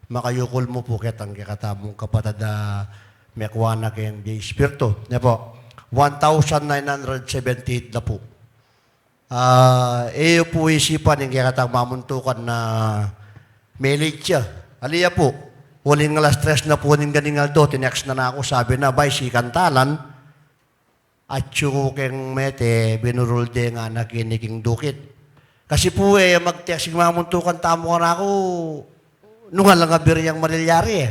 makayukul mu pu ketang kekatamung kapatad a mekua na keng bie espiritu, ne pu. One thousand nine hundred seventy-eight la pu. Ah, e yu pu isipan ing kekatang mamuntukan na melicha. Ali ya pu, uling alas tres na pu ning ganing aldo, tinext na na ku, sabi na, "Bay, sikan talan." Atyu ku keng mete, binurul de ngana keni king dukit. Kasi pu e mag-text ing mamuntukan tamu kanaku, nung alang a biryang malilyari e.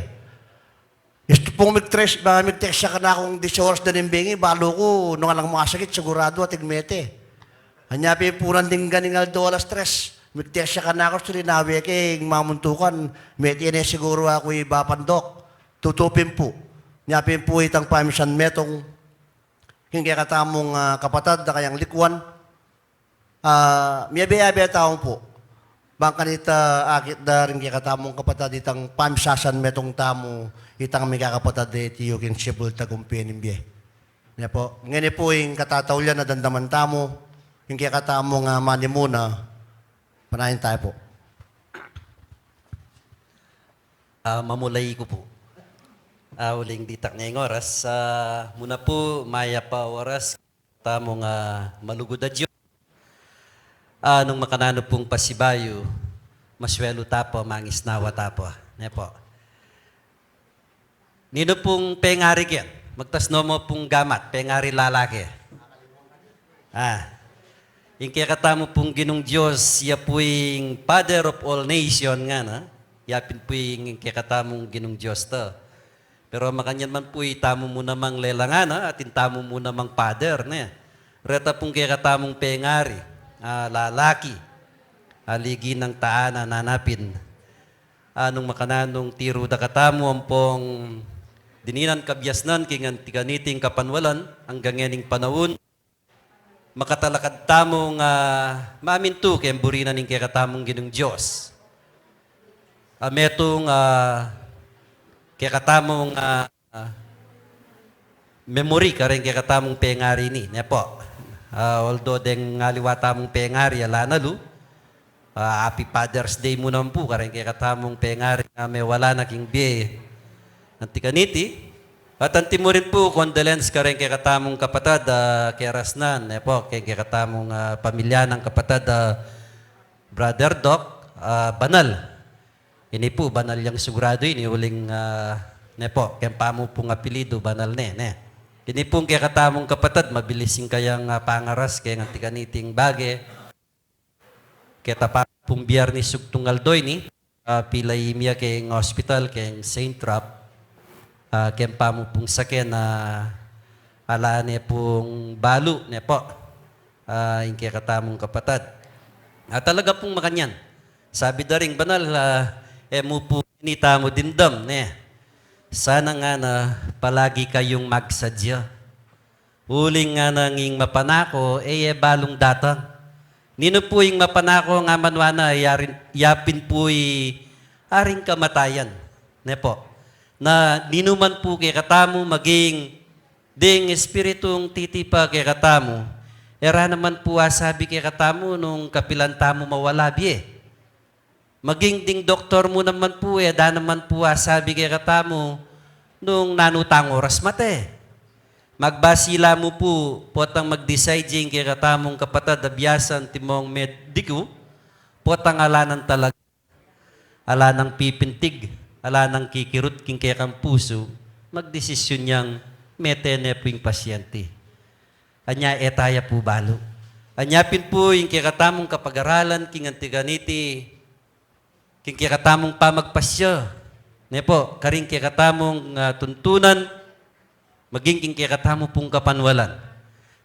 Istu pung mig-text, ma-, mig-text ya kanakung dise oras da ning bengi, balu ku nung alang masakit, siguradu ating mete. Anya pin pu nanding ganing aldo alas tres, mig-text ya kanaku, istu linawe ke ing mamuntukan, mete ne siguru aku i Bapandok. Tutu pin pu. Nya pin pu itang pamisan metung king kekatamung, ah, kapatad a kayang likuan. Ah, miyabe-yabe tamu pu. Bang kanita akit da ring kekatamung kapatad itang pamisasan metung tamu, itang mikakapatad de tiyu king Cebu, tagumpe ning bie. Ne pu, ngeni pu ing katataulian a damdaman tamu, ing kekatamung, ah, manimuna, panayan tamu pu. Ah, mamulai ku pu. Ah, uling ditak ne ing oras. Ah, muna pu, mayap a oras tamung, ah, malugud a Dios. Ah, nung makananu pung pasibayu, maswelu ta pa, mangisnawa ta pa, ne po. Ninu pung pengari ken, magtas no mu pung gamat, pengari lalaki. Ah, ing kekatamu pung Ginung Dios, ya pu ing Father of all nation ngana, ya pin pu ing kekatamung Ginung Dios ta. Pero makanyan man pu, itamu mu namang lelangan, atin tamu mu namang Father, ne. Reta pung kekatamung pengari, ah, lalaki, ah, ligi nang taanan, nanapin. Ah, nung makananung tiru da katamu ampong dininan kabiasnan king anti kaniting kapanwalan, anggang ngening panaun, makatalakad tamung, ah, mamintu keng buri na ning kekatamung Ginung Dios. Ah, metung, ah, kekatamung, ah, memory kareng kekatamung pengari ini, ne po. Ah, although deng aliwa tamung pengari, ala na lu, ah, Happy Father's Day mu naman pu kareng kekatamung pengari a mewala na king bie anti kaniti. At anti mu rin pu, condolence kareng kekatamung kapatad, ah, kerasnan, ne po, keng kekatamung, ah, pamilya nang kapatad, ah, Brother Doc, ah, Banal. Ini pu, Banal yang siguradu ini, uling, ah, ne po, keng pamu pung apelidu, Banal ne, ne. Ini pung kekatamung kapatad, mabilis ing kayang, ah, pangaras keng anti kaniting bage. Keta pa pung Biyernes, sugtung aldo ini, ah, pila imia keng hospital, keng Saint Ralph, ah, keng pamu pung sake na ala ne pung balu, ne po, ah, ing kekatamung kapatad. Ah, talaga pung makanyan. Sabi da ring Banal, ah, e mu pu ini tamu dimdam, ne. Sana ngana palagi kayung magsadya. Uling ngana ing mapanako, e ye balung datang. Ninu pu ing mapanako nga manwa na, yarin, yapin pu i aring kamatayan. Ne po. Na ninu man pu kekatamu, maging ding espiritung titipa kekatamu, e ra naman pu asabi kekatamu nung kapilan tamu mawala bie. Maging ding doktor mu naman pu, e da naman pu asabi kekatamu nung nanu tang oras mate. Magbasi la mu pu, potang mag-decide ya ing kekatamung kapatad a biasa antimong mediku, potang ala nang talaga, ala nang pipintig, ala nang kikirut king kekang pusu, magdesisyun yang mete ne pu ing pasyente. Anya e ta ya pu balu. Anya pin pu ing kekatamung kapag-aralan king anti kaniti, king kekatamung pamagpasya, ne po, karing kekatamung, ah, tuntunan, maging king kekatamu pung kapanwalan.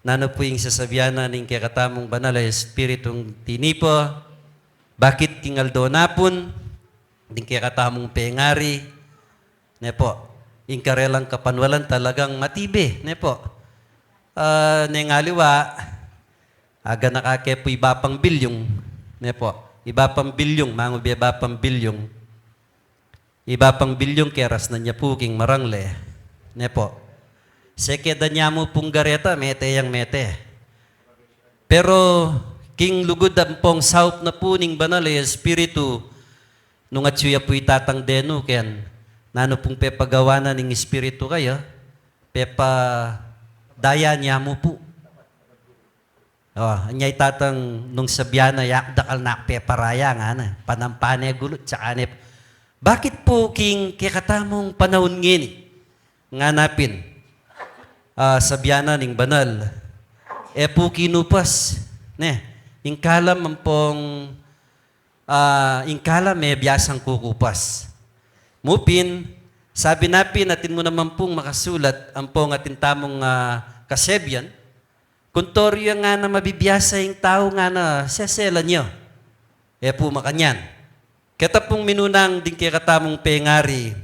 Nanu pu ing sasabian na ning kekatamung Banal a Espiritung tinipa, bakit king aldo na pun, ding kekatamung pengari, ne po, ing karelang kapanwalan talagang matibe, ne po. Ah, neng aliwa, aganaka ke pu iba pang bilyung, ne po. Iba pang bilyung, mangu bie iba pang bilyung. Iba pang bilyung kerasnan ya pu king marangle, ne po. Seke da nya mu pung gareta, mete yang mete. Pero king lugud ampong saup na pu ning Banal a Espiritu, nung atyu ya pu itatang denu ken, nanu pung pepagawa na ning Espiritu kaya, pepadaya ne mu pu. O, anya itatang nung sabian na, yak dakal na peparaya ngana, panampa ne gulut, tsaka ne, bakit pu king kekatamung panaun ngeni? Ngana pin, ah, sabian na ning Banal, e pu kinupas, ne, ing kalam ampong, ah, ing kalam e biasang kukupas. Mu pin, sabi na pin, atin mu naman pung makasulat, ampong atin tamung, ah, kasebian, kuntoryu ya ngana mabibiasa ing tau ngana seselan ya. E pu makanyan. Keta pung minunang ding kekatamung pengari,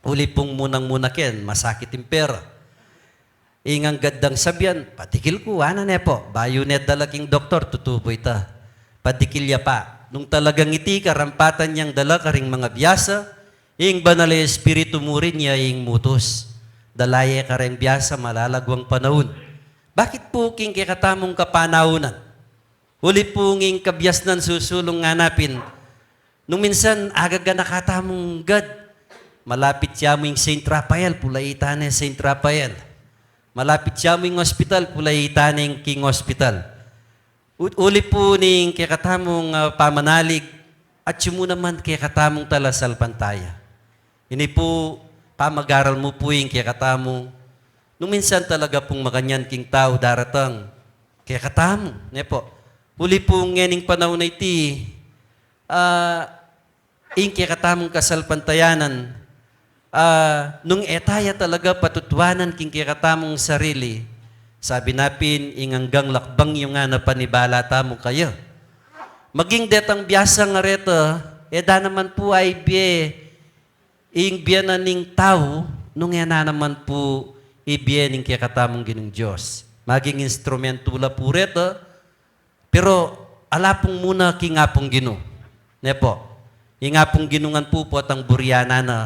uli pung munang-muna ken, masakit ing pera. Ing anggad dang sabian, padikil ku, ana ne po, bayu ne dala king doktor, tutubu ita. Padikil ya pa. Nung talagang iti karampatan yang dala karing mangabiasa, ing Banal a Espiritu murin ya ing mutus. Dala ye kareng biasa malalaguang panaun. Bakit pu king kekatamung kapanaunan? Uli pu ing kabiasnan susulung ngana pin, nung minsan agaganaka tamung gad, malapit ya mu ing Saint Raphael, pula ita ne Saint Raphael. Malapit ya mu ing hospital, pula ita ne king hospital. U-, uli pu ning kekatamung, ah, pamanalig, atyu mu naman kekatamung talasalpantaya. Ini pu, pamagaral mu pu ing kekatamu. Nung minsan talaga pung makanyan king tau daratang kekatamu, ne pu. Uli pu ngening panaun a iti, ah, ing kekatamung kasalpantayanan, ah, nung e taya talaga patutuanan king kekatamung sarili, sabi na pin, ing anggang lakbang yu ngana panibala tamu kaya. Maging detang biasa nga reta, e da naman pu aibie ing bie na ning tau, nung e na naman pu ibie ning kekatamung Ginung Dios. Maging instrumentu la pu reta, pero ala pung muna king Apung Ginu. Ne pu. Ing Apung Ginu ngan pu potang burian na na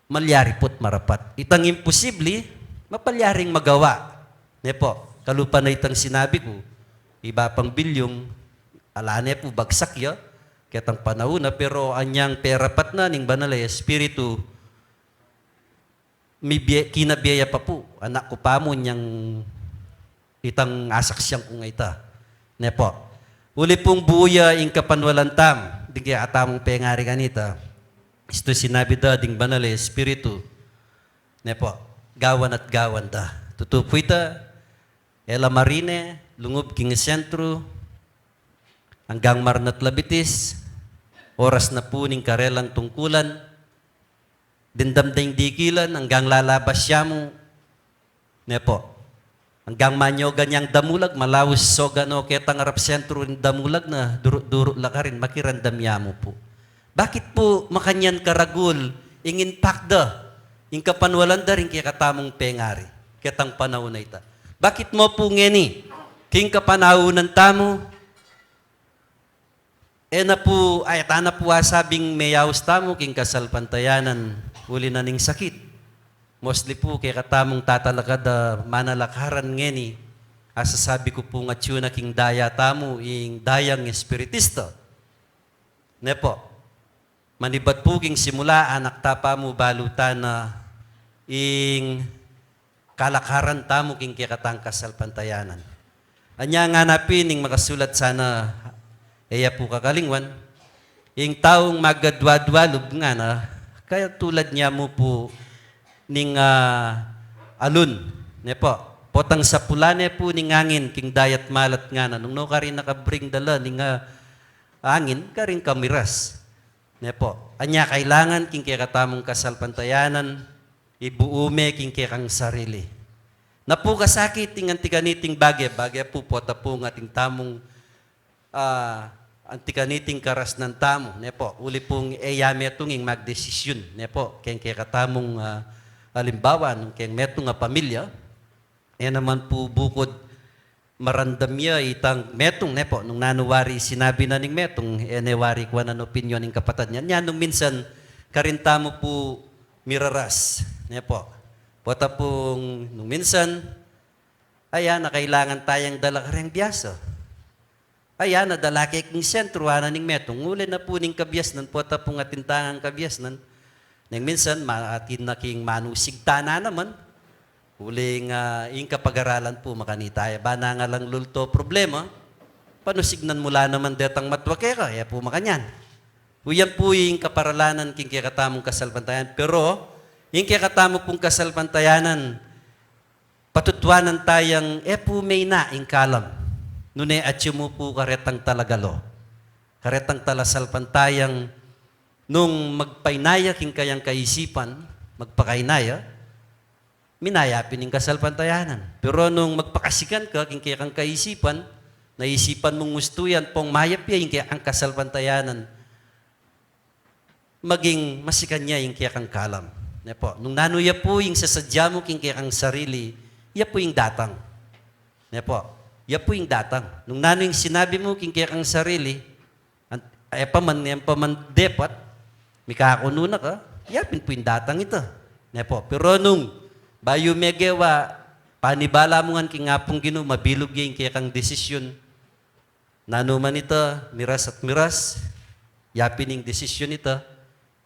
malyari pu't marapat. Itang imposible, mapalyaring magawa. Ne pu. Kalupa na itang sinabi ku, iba pang bilyung, ala ne pu bagsak ya, ketang panaun na, pero anyang perapat na ning Banal a Espiritu, mibie-, kinabie ya pa pu, anak ku pa mu nyang itang asaksian ku nga ita. Ne pu. Uli pung buya ing kapanwalan tam, ding kekatamung pengari kanita. Istu sinabi da ding Banal a Espiritu. Ne pu. Gawan at gawan da. Tutu pu ita, e la marine, lungub king sentru, anggang marnat la bitis, oras na pu ning karelang tungkulan, dimdam da ing dikilan, anggang lalabas ya mu, ne pu. Anggang manyogan yang damulag, malaus sogan no ketang arap sentru ring damulag na, duru-duru la karin, makiramdam ya mu pu. Bakit pu makanyan karagul ing impact da, ing kapanwalan da ring kekatamung pengari, ketang panaun a ita? Bakit mu pu ngeni, king kapanaunan tamu, e na pu, ay, e ta na pu asabing meyaus tamu king kasalpantayanan, uli na ning sakit. Mostly pu, kekatamung tatalakad a manalakaran ngeni, asasabi ku pung atyu na king daya tamu, ing dayang espiritista. Ne pu. Manibat pu king simula, anak ta pa mu balu ta na ing kalakaran tamu king kekatang kasalpantayanan. Anya ngana pin ing makasulat sana, e ya pu kakalingwan, ing taung magadwa-dwa lub ngana, kaya tulad nya mu pu ning, ah, alun, ne pu. Potang sapula ne pu ning angin king dayat malat ngana, nung no karin nakabring dala ning, ah, angin, karin kamiras. Ne pu. Anya kailangan king kekatamung kasalpantayanan, ibuu me king kekang sarili. Na pu kasakit ing anti kaniting bage, bage pu pota pu ing atin tamung, ah, anti kaniting karasnan tamu, ne pu. Uli pung e ya metung ing magdesisyun, ne pu. Keng kekatamung, ah, alimbawa, nung keng metung a pamilya, e naman pu bukud maramdam ya itang metung, ne pu, nung nanu wari sinabi na ning metung, e ne wari kuanan opinyon ning kapatad nya. Nya nung minsan, karin tamu pu miraras, ne pu. Pota pung nung minsan, aya na kailangan tayang dala kareng biasa. Aya na dala ke king sentru, ana ning metung, uli na pu ning kabiasnan, pota pung atin tang kabiasnan. Neng minsan, ma-, atin na king manusig ta na naman. Uling, ah, ing kapagaralan pu makanita, e ba na nga lang lulto problema, panusignan mu la naman detang matwa keka, e pu makanyan. Uyan pu ing kaparalanan king kekatamung kasalpantayanan. Pero, ing kekatamu pung kasalpantayanan, patutuanan tayang e pu maina ing kalam. Nune atyu mu pu karetang talagalo. Karetang talasalpantayang nung magpainaya king kayang kaisipan, magpakainaya, minaya pin ing kasalpantayanan. Pero nung magpakasikan ka king kekang kaisipan, naisipan mung ustu yan, pung mayap ya ing kekang kasalpantayanan, maging masikan ya ing kekang kalam. Ne pu, nung nanu ya pu ing sasadya mu king kekang sarili, ya pu ing datang. Ne pu, ya pu ing datang. Nung nanu ing sinabi mu king kekang sarili, an-, e pa man, e pa man depat, mikakunu na ka, ya pin pu ing datang ita. Ne pu, pero nung bayu megewa, panibala mu ngan king Apung Ginu, mabilug ya ing kekang desisyun. Nanu man ita, miras at miras, ya pin ing desisyun ita,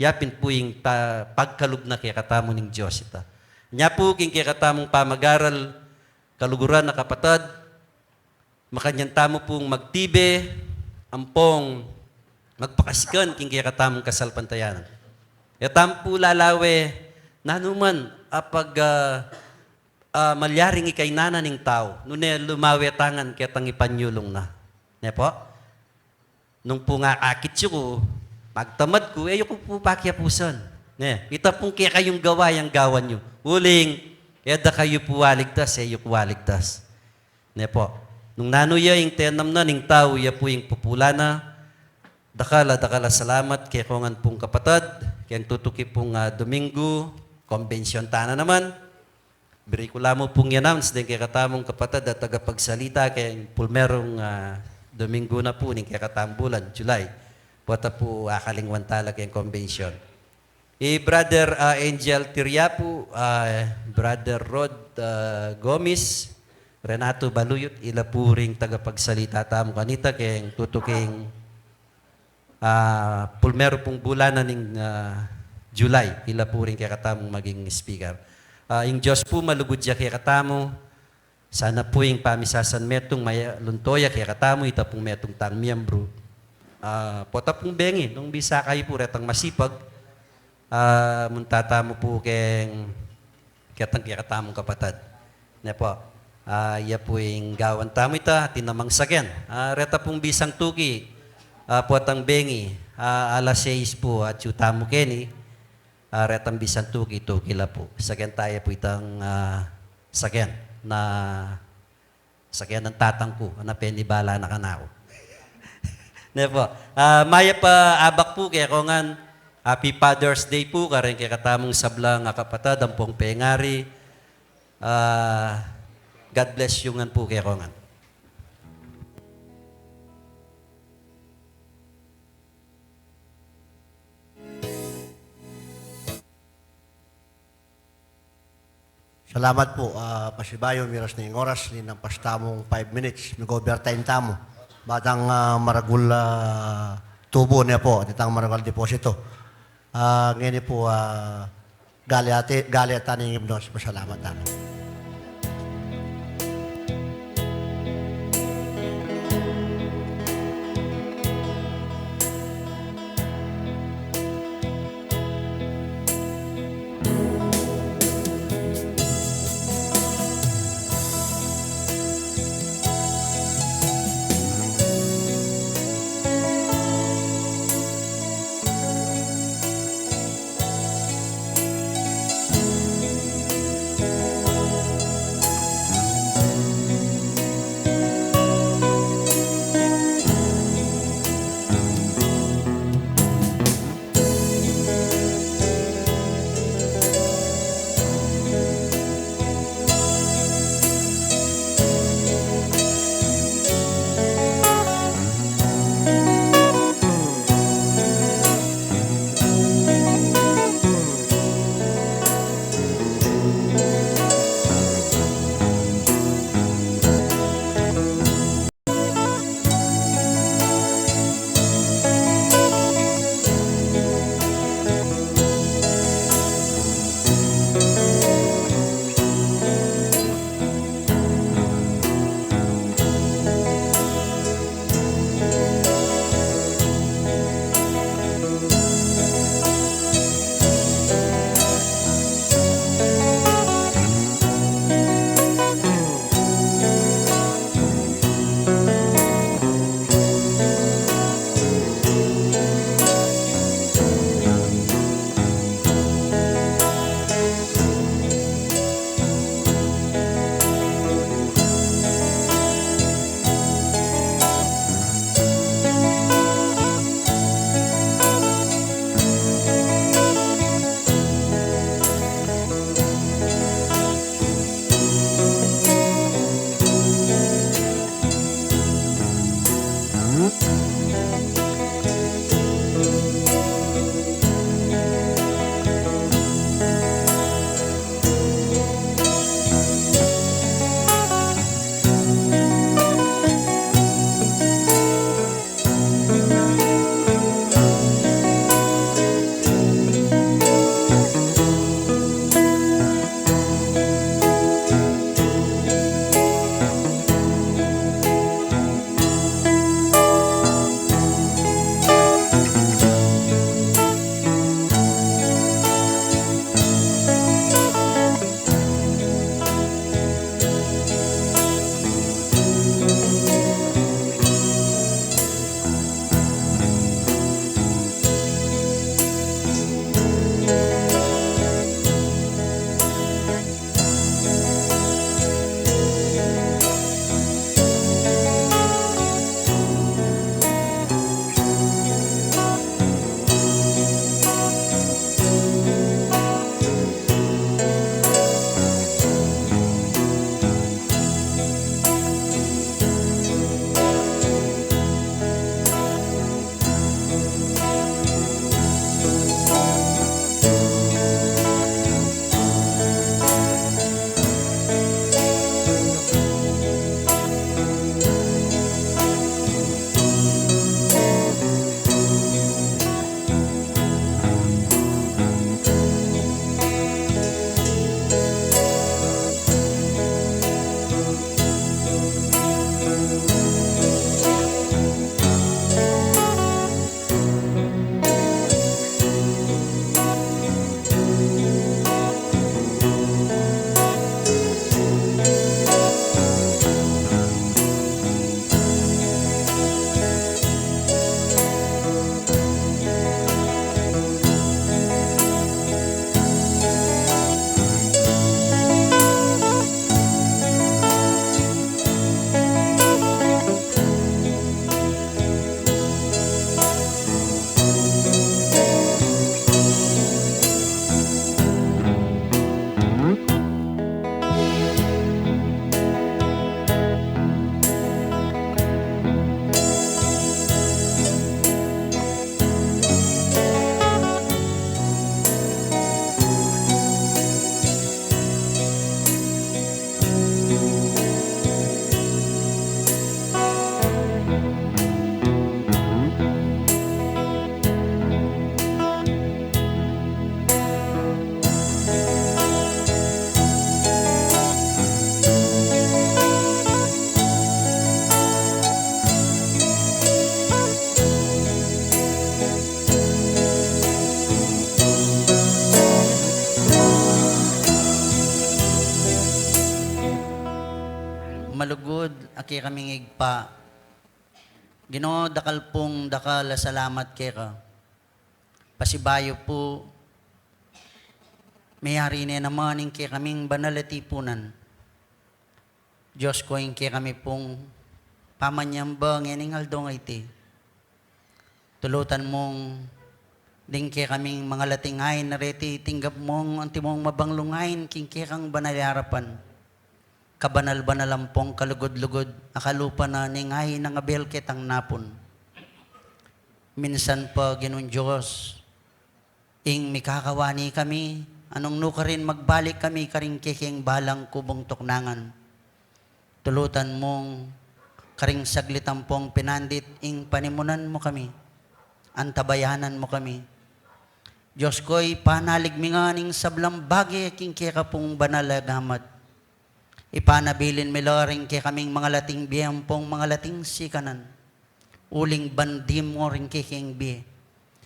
ya pin pu ing ta-, pagkalub na kekatamu ning Dios ita. Nya pu, king kekatamung pamagaral, kaluguran a kapatad, makanyan tamu pung magtibe, ampong magpakasikan king kekatamung kasalpantayanan. E tamu pu lalawe, nanu man a pag, ah, ah, malyaring ikainan na ning tau, nune lumawe tangan ketang ipanyulung na. Ne pu? Nung pu nga akakit yu ku, magtamad ku, e yu ku pu pakiapusan. Ne, ita pung kekayung gawa yang gawan yu. Uling, e da kayu pu aligtas, e yu ku aligtas. Ne pu, nung nanu ya ing tenam na ning tau, ya pu ing pupula na. Dakal a dakal a salamat kekongan pung kapatad, keng tutuki pung, ah, Domingo, kombensyon tana naman. Biri ku la mu pung i-announce deng kekatamung kapatad a tagapagsalita keng pulmerung, ah, Domingo na pu ning kekatamung bulan, July. Pota pu akalingwan tala keng kombensyon. I Brother, ah, Angel Tiriapu, ah, Brother Rod, ah, Gomez, Renato Baluyot, ila pu ring tagapagsalita tamu kanita keng tutuking, ah, pulmeru pung bulan na ning, ah, July, ila pu ring kekatamung maging speaker. Ah, ing Dios pu malugud ya kekatamu, sana pu ing pamisasan metung mayalunto ya kekatamu, ita pung metung tang miyembru. Ah, pota pung bengi, nung bisa kayu pu retang masipag, ah, munta tamu pu keng ketang kekatamung kapatad. Ne pu, ah, ya pu ing gawan tamu ita, atin namang saken. Ah, reta pung bisang tuki, ah, potang bengi, ah, alas seis pu, atyu tamu keni, ah, retang bisang tuki, tuki la pu. Saken taya pu itang, ah, saken na saken nang tatang ku, ana penibala na kanaku. Ne pu. Ah, mayap a abak pu kekongan. Happy Father's Day pu kareng kekatamung sablang a kapatad ampong pengari. Ah, God bless you ngan pu kekongan. Salamat pu, ah, pasibayu, miras ne ing oras, linampas tamung five minutes, mag-overtime tamu. Ba tang, ah, maragul a tubu ne pu, atin tang maragul a deposito. Ah, ngeni pu, ah, gali ati, gali ata ning himno, pasalamat tamu. Kekaming Ibpa, Ginu, dakal pung dakal a salamat keka. Pasibayu pu, meyari ne naman ing kekaming banal a tipunan. Dios ko, ing kekami pung pamanyamba ngening aldo a iti, tulutan mung ding kekaming mangalating ain a reti tinggap mung antimong mabanglung ain king kekang banal a arapan. Kabanal-banal ampong kalugud-lugud a kalupa na ning ain a ngabel ketang napun. Minsan pa, Ginung Dios, ing mikakawani kami, anung nukarin magbalik kami karing kekeng balang kubung tuknangan. Tulutan mung karing saglit ampong pinandit ing panimunan mu kami, antabayanan mu kami. Dios ko, ipanalig mi ngan ing sablang bage king keka pung banal a gamat. Ipanabilin mi la ring kekaming mangalating bie ampong mangalating sikanan. Uling bandi mu ring kekeng bie,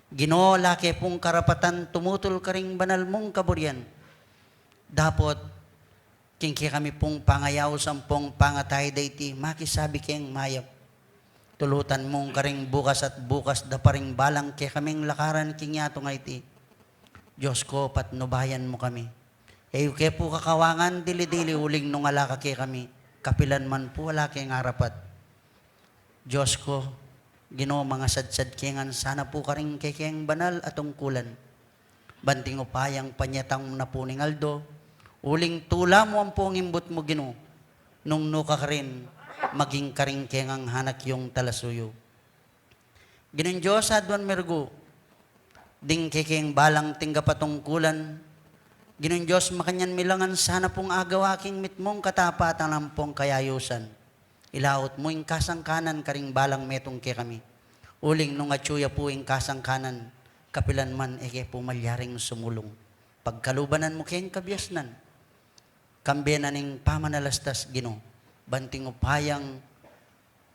Ginu, ala ke pung karapatan tumutul karing banal mung kaburian. Dapot king kekami pung pangayaus ampong pangatay da iti, makisabi keng mayap. Tulutan mung karing bukas at bukas da pa ring balang kekaming lakaran king yatu a iti. Dios ko, patnubayan mu kami. E yu ke pu kakawangan dili-dili uling nung ala ka kekami, kapilan man pu ala keng arapat. Dios ko, Ginu, mangasadsad ke ngan sana pu karing kekeng banal a tungkulan. Banting upayang panyatang na pu ning aldo, uling tula mu ampong imbut mu, Ginu, nung nukarin maging karing kekang anak yung talasuyu. Ginung Dios, aduan mi rugu ding kekeng balang tinggap a tungkulan. Ginung Dios, makanyan mi la ngan sana pung agawa king mitmung katapatan ampong kayayusan. Ilaut mu ing kasangkanan karing balang metung kekami. Uling nung atyu ya pu ing kasangkanan, kapilan man e ke pu malyaring sumulung. Pagkalubanan mu keng kabiasnan, kambe na ning pamanalastas, Ginu. Banting upayang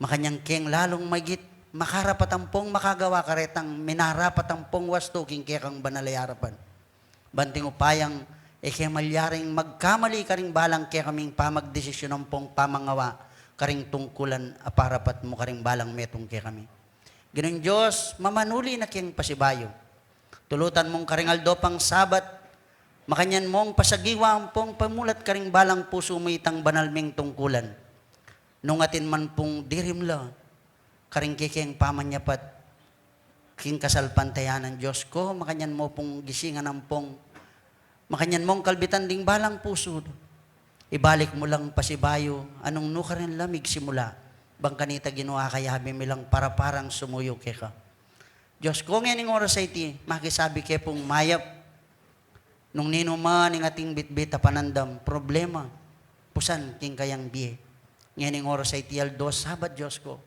makanyan keng lalung maigit makarapat ampong makagawa karetang minarapat ampong wastu king kekang banal a arapan. Banting upayang e ke malyaring magkamali karing balang kekaming pamagdesisyun ampong pamangawa karing tungkulan a parapat mu karing balang metung kekami. Ginung Dios, mamanuli na keng pasibayu. Tulutan mung karing aldo pang Sabat, makanyan mung pasagiwa ampong pamulat karing balang pusu mu itang banal ming tungkulan. Nung atin man pung dirim la karing kekeng pamanyapat king kasalpantayanan, Dios ko, makanyan mu pung gisingan ampong, makanyan mung kalbitan ding balang pusu. Ibalik mu lang pasibayu anung nukarin la migsimula. Bang kanita, Ginu, akayabe mi lang para-parang sumuyu keka. Dios ko, ngening oras a iti, makisabi ke pung mayap. Nung ninu man ing ating bitbit a panandam, problema, pusan king kayang bie, ngening oras a iti aldo Sabat, Dios ko,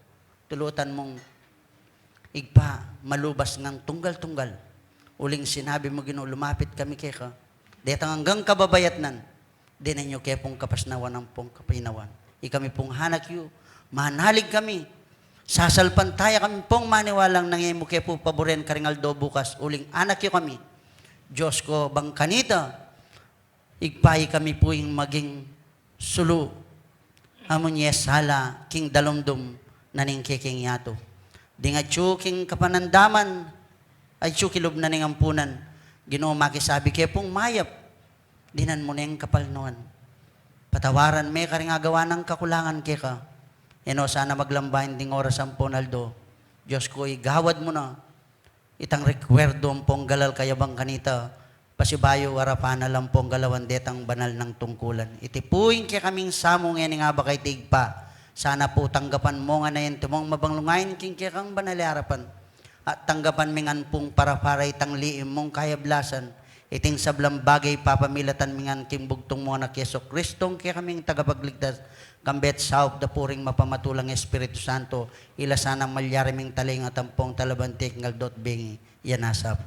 tulutan mung Ibpa, malubas ngan tunggal-tunggal. Uling sinabi mu, Ginu, lumapit kami keka detang anggang kababayatnan, dinan yu ke pung kapasnawan ampong kapaynawan. Ikami pung anak yu, manalig kami, sasalpantaya kami pung maniwalang nung e mu ke pu paburen karing aldo bukas, uling anak yu kami. Dios ko, bang kanita, Ibpa, ikami pu ing maging sulu a munie sala king dalumdum na ning kekeng yatu. Ding atyu king kapanandaman, atyu king lub na ning ampunan, Ginu, makisabi ke pung mayap, dinan mu neng kapalnuan. Patawaran me karing agawa nang kakulangan keka. E no sana maglambain ding oras ampong aldo. Dios ko, igawad mu na itang rekuerdo ampong galal kaya bang kanita, pasibayu arapan na la ampong galawan detang banal nang tungkulan. Iti pu ing kekaming samu ngening abak a iti, Ibpa. Sana pu tanggapan mu ngan a ing antimong mabanglung ain king kekang banal a arapan. At tanggapan mi ngan pung para-para itang liim mung kayablasan. Iting sablang bage papamilatan mi ngan king bugtung mung Anak, Jesucristo, ing kekaming Tagapagligtas, kambe at saup da pu ring mapamatulang Espiritu Santo, ila sana malyari ming talinga ampong talabante king aldo at bengi, ya nasa pu.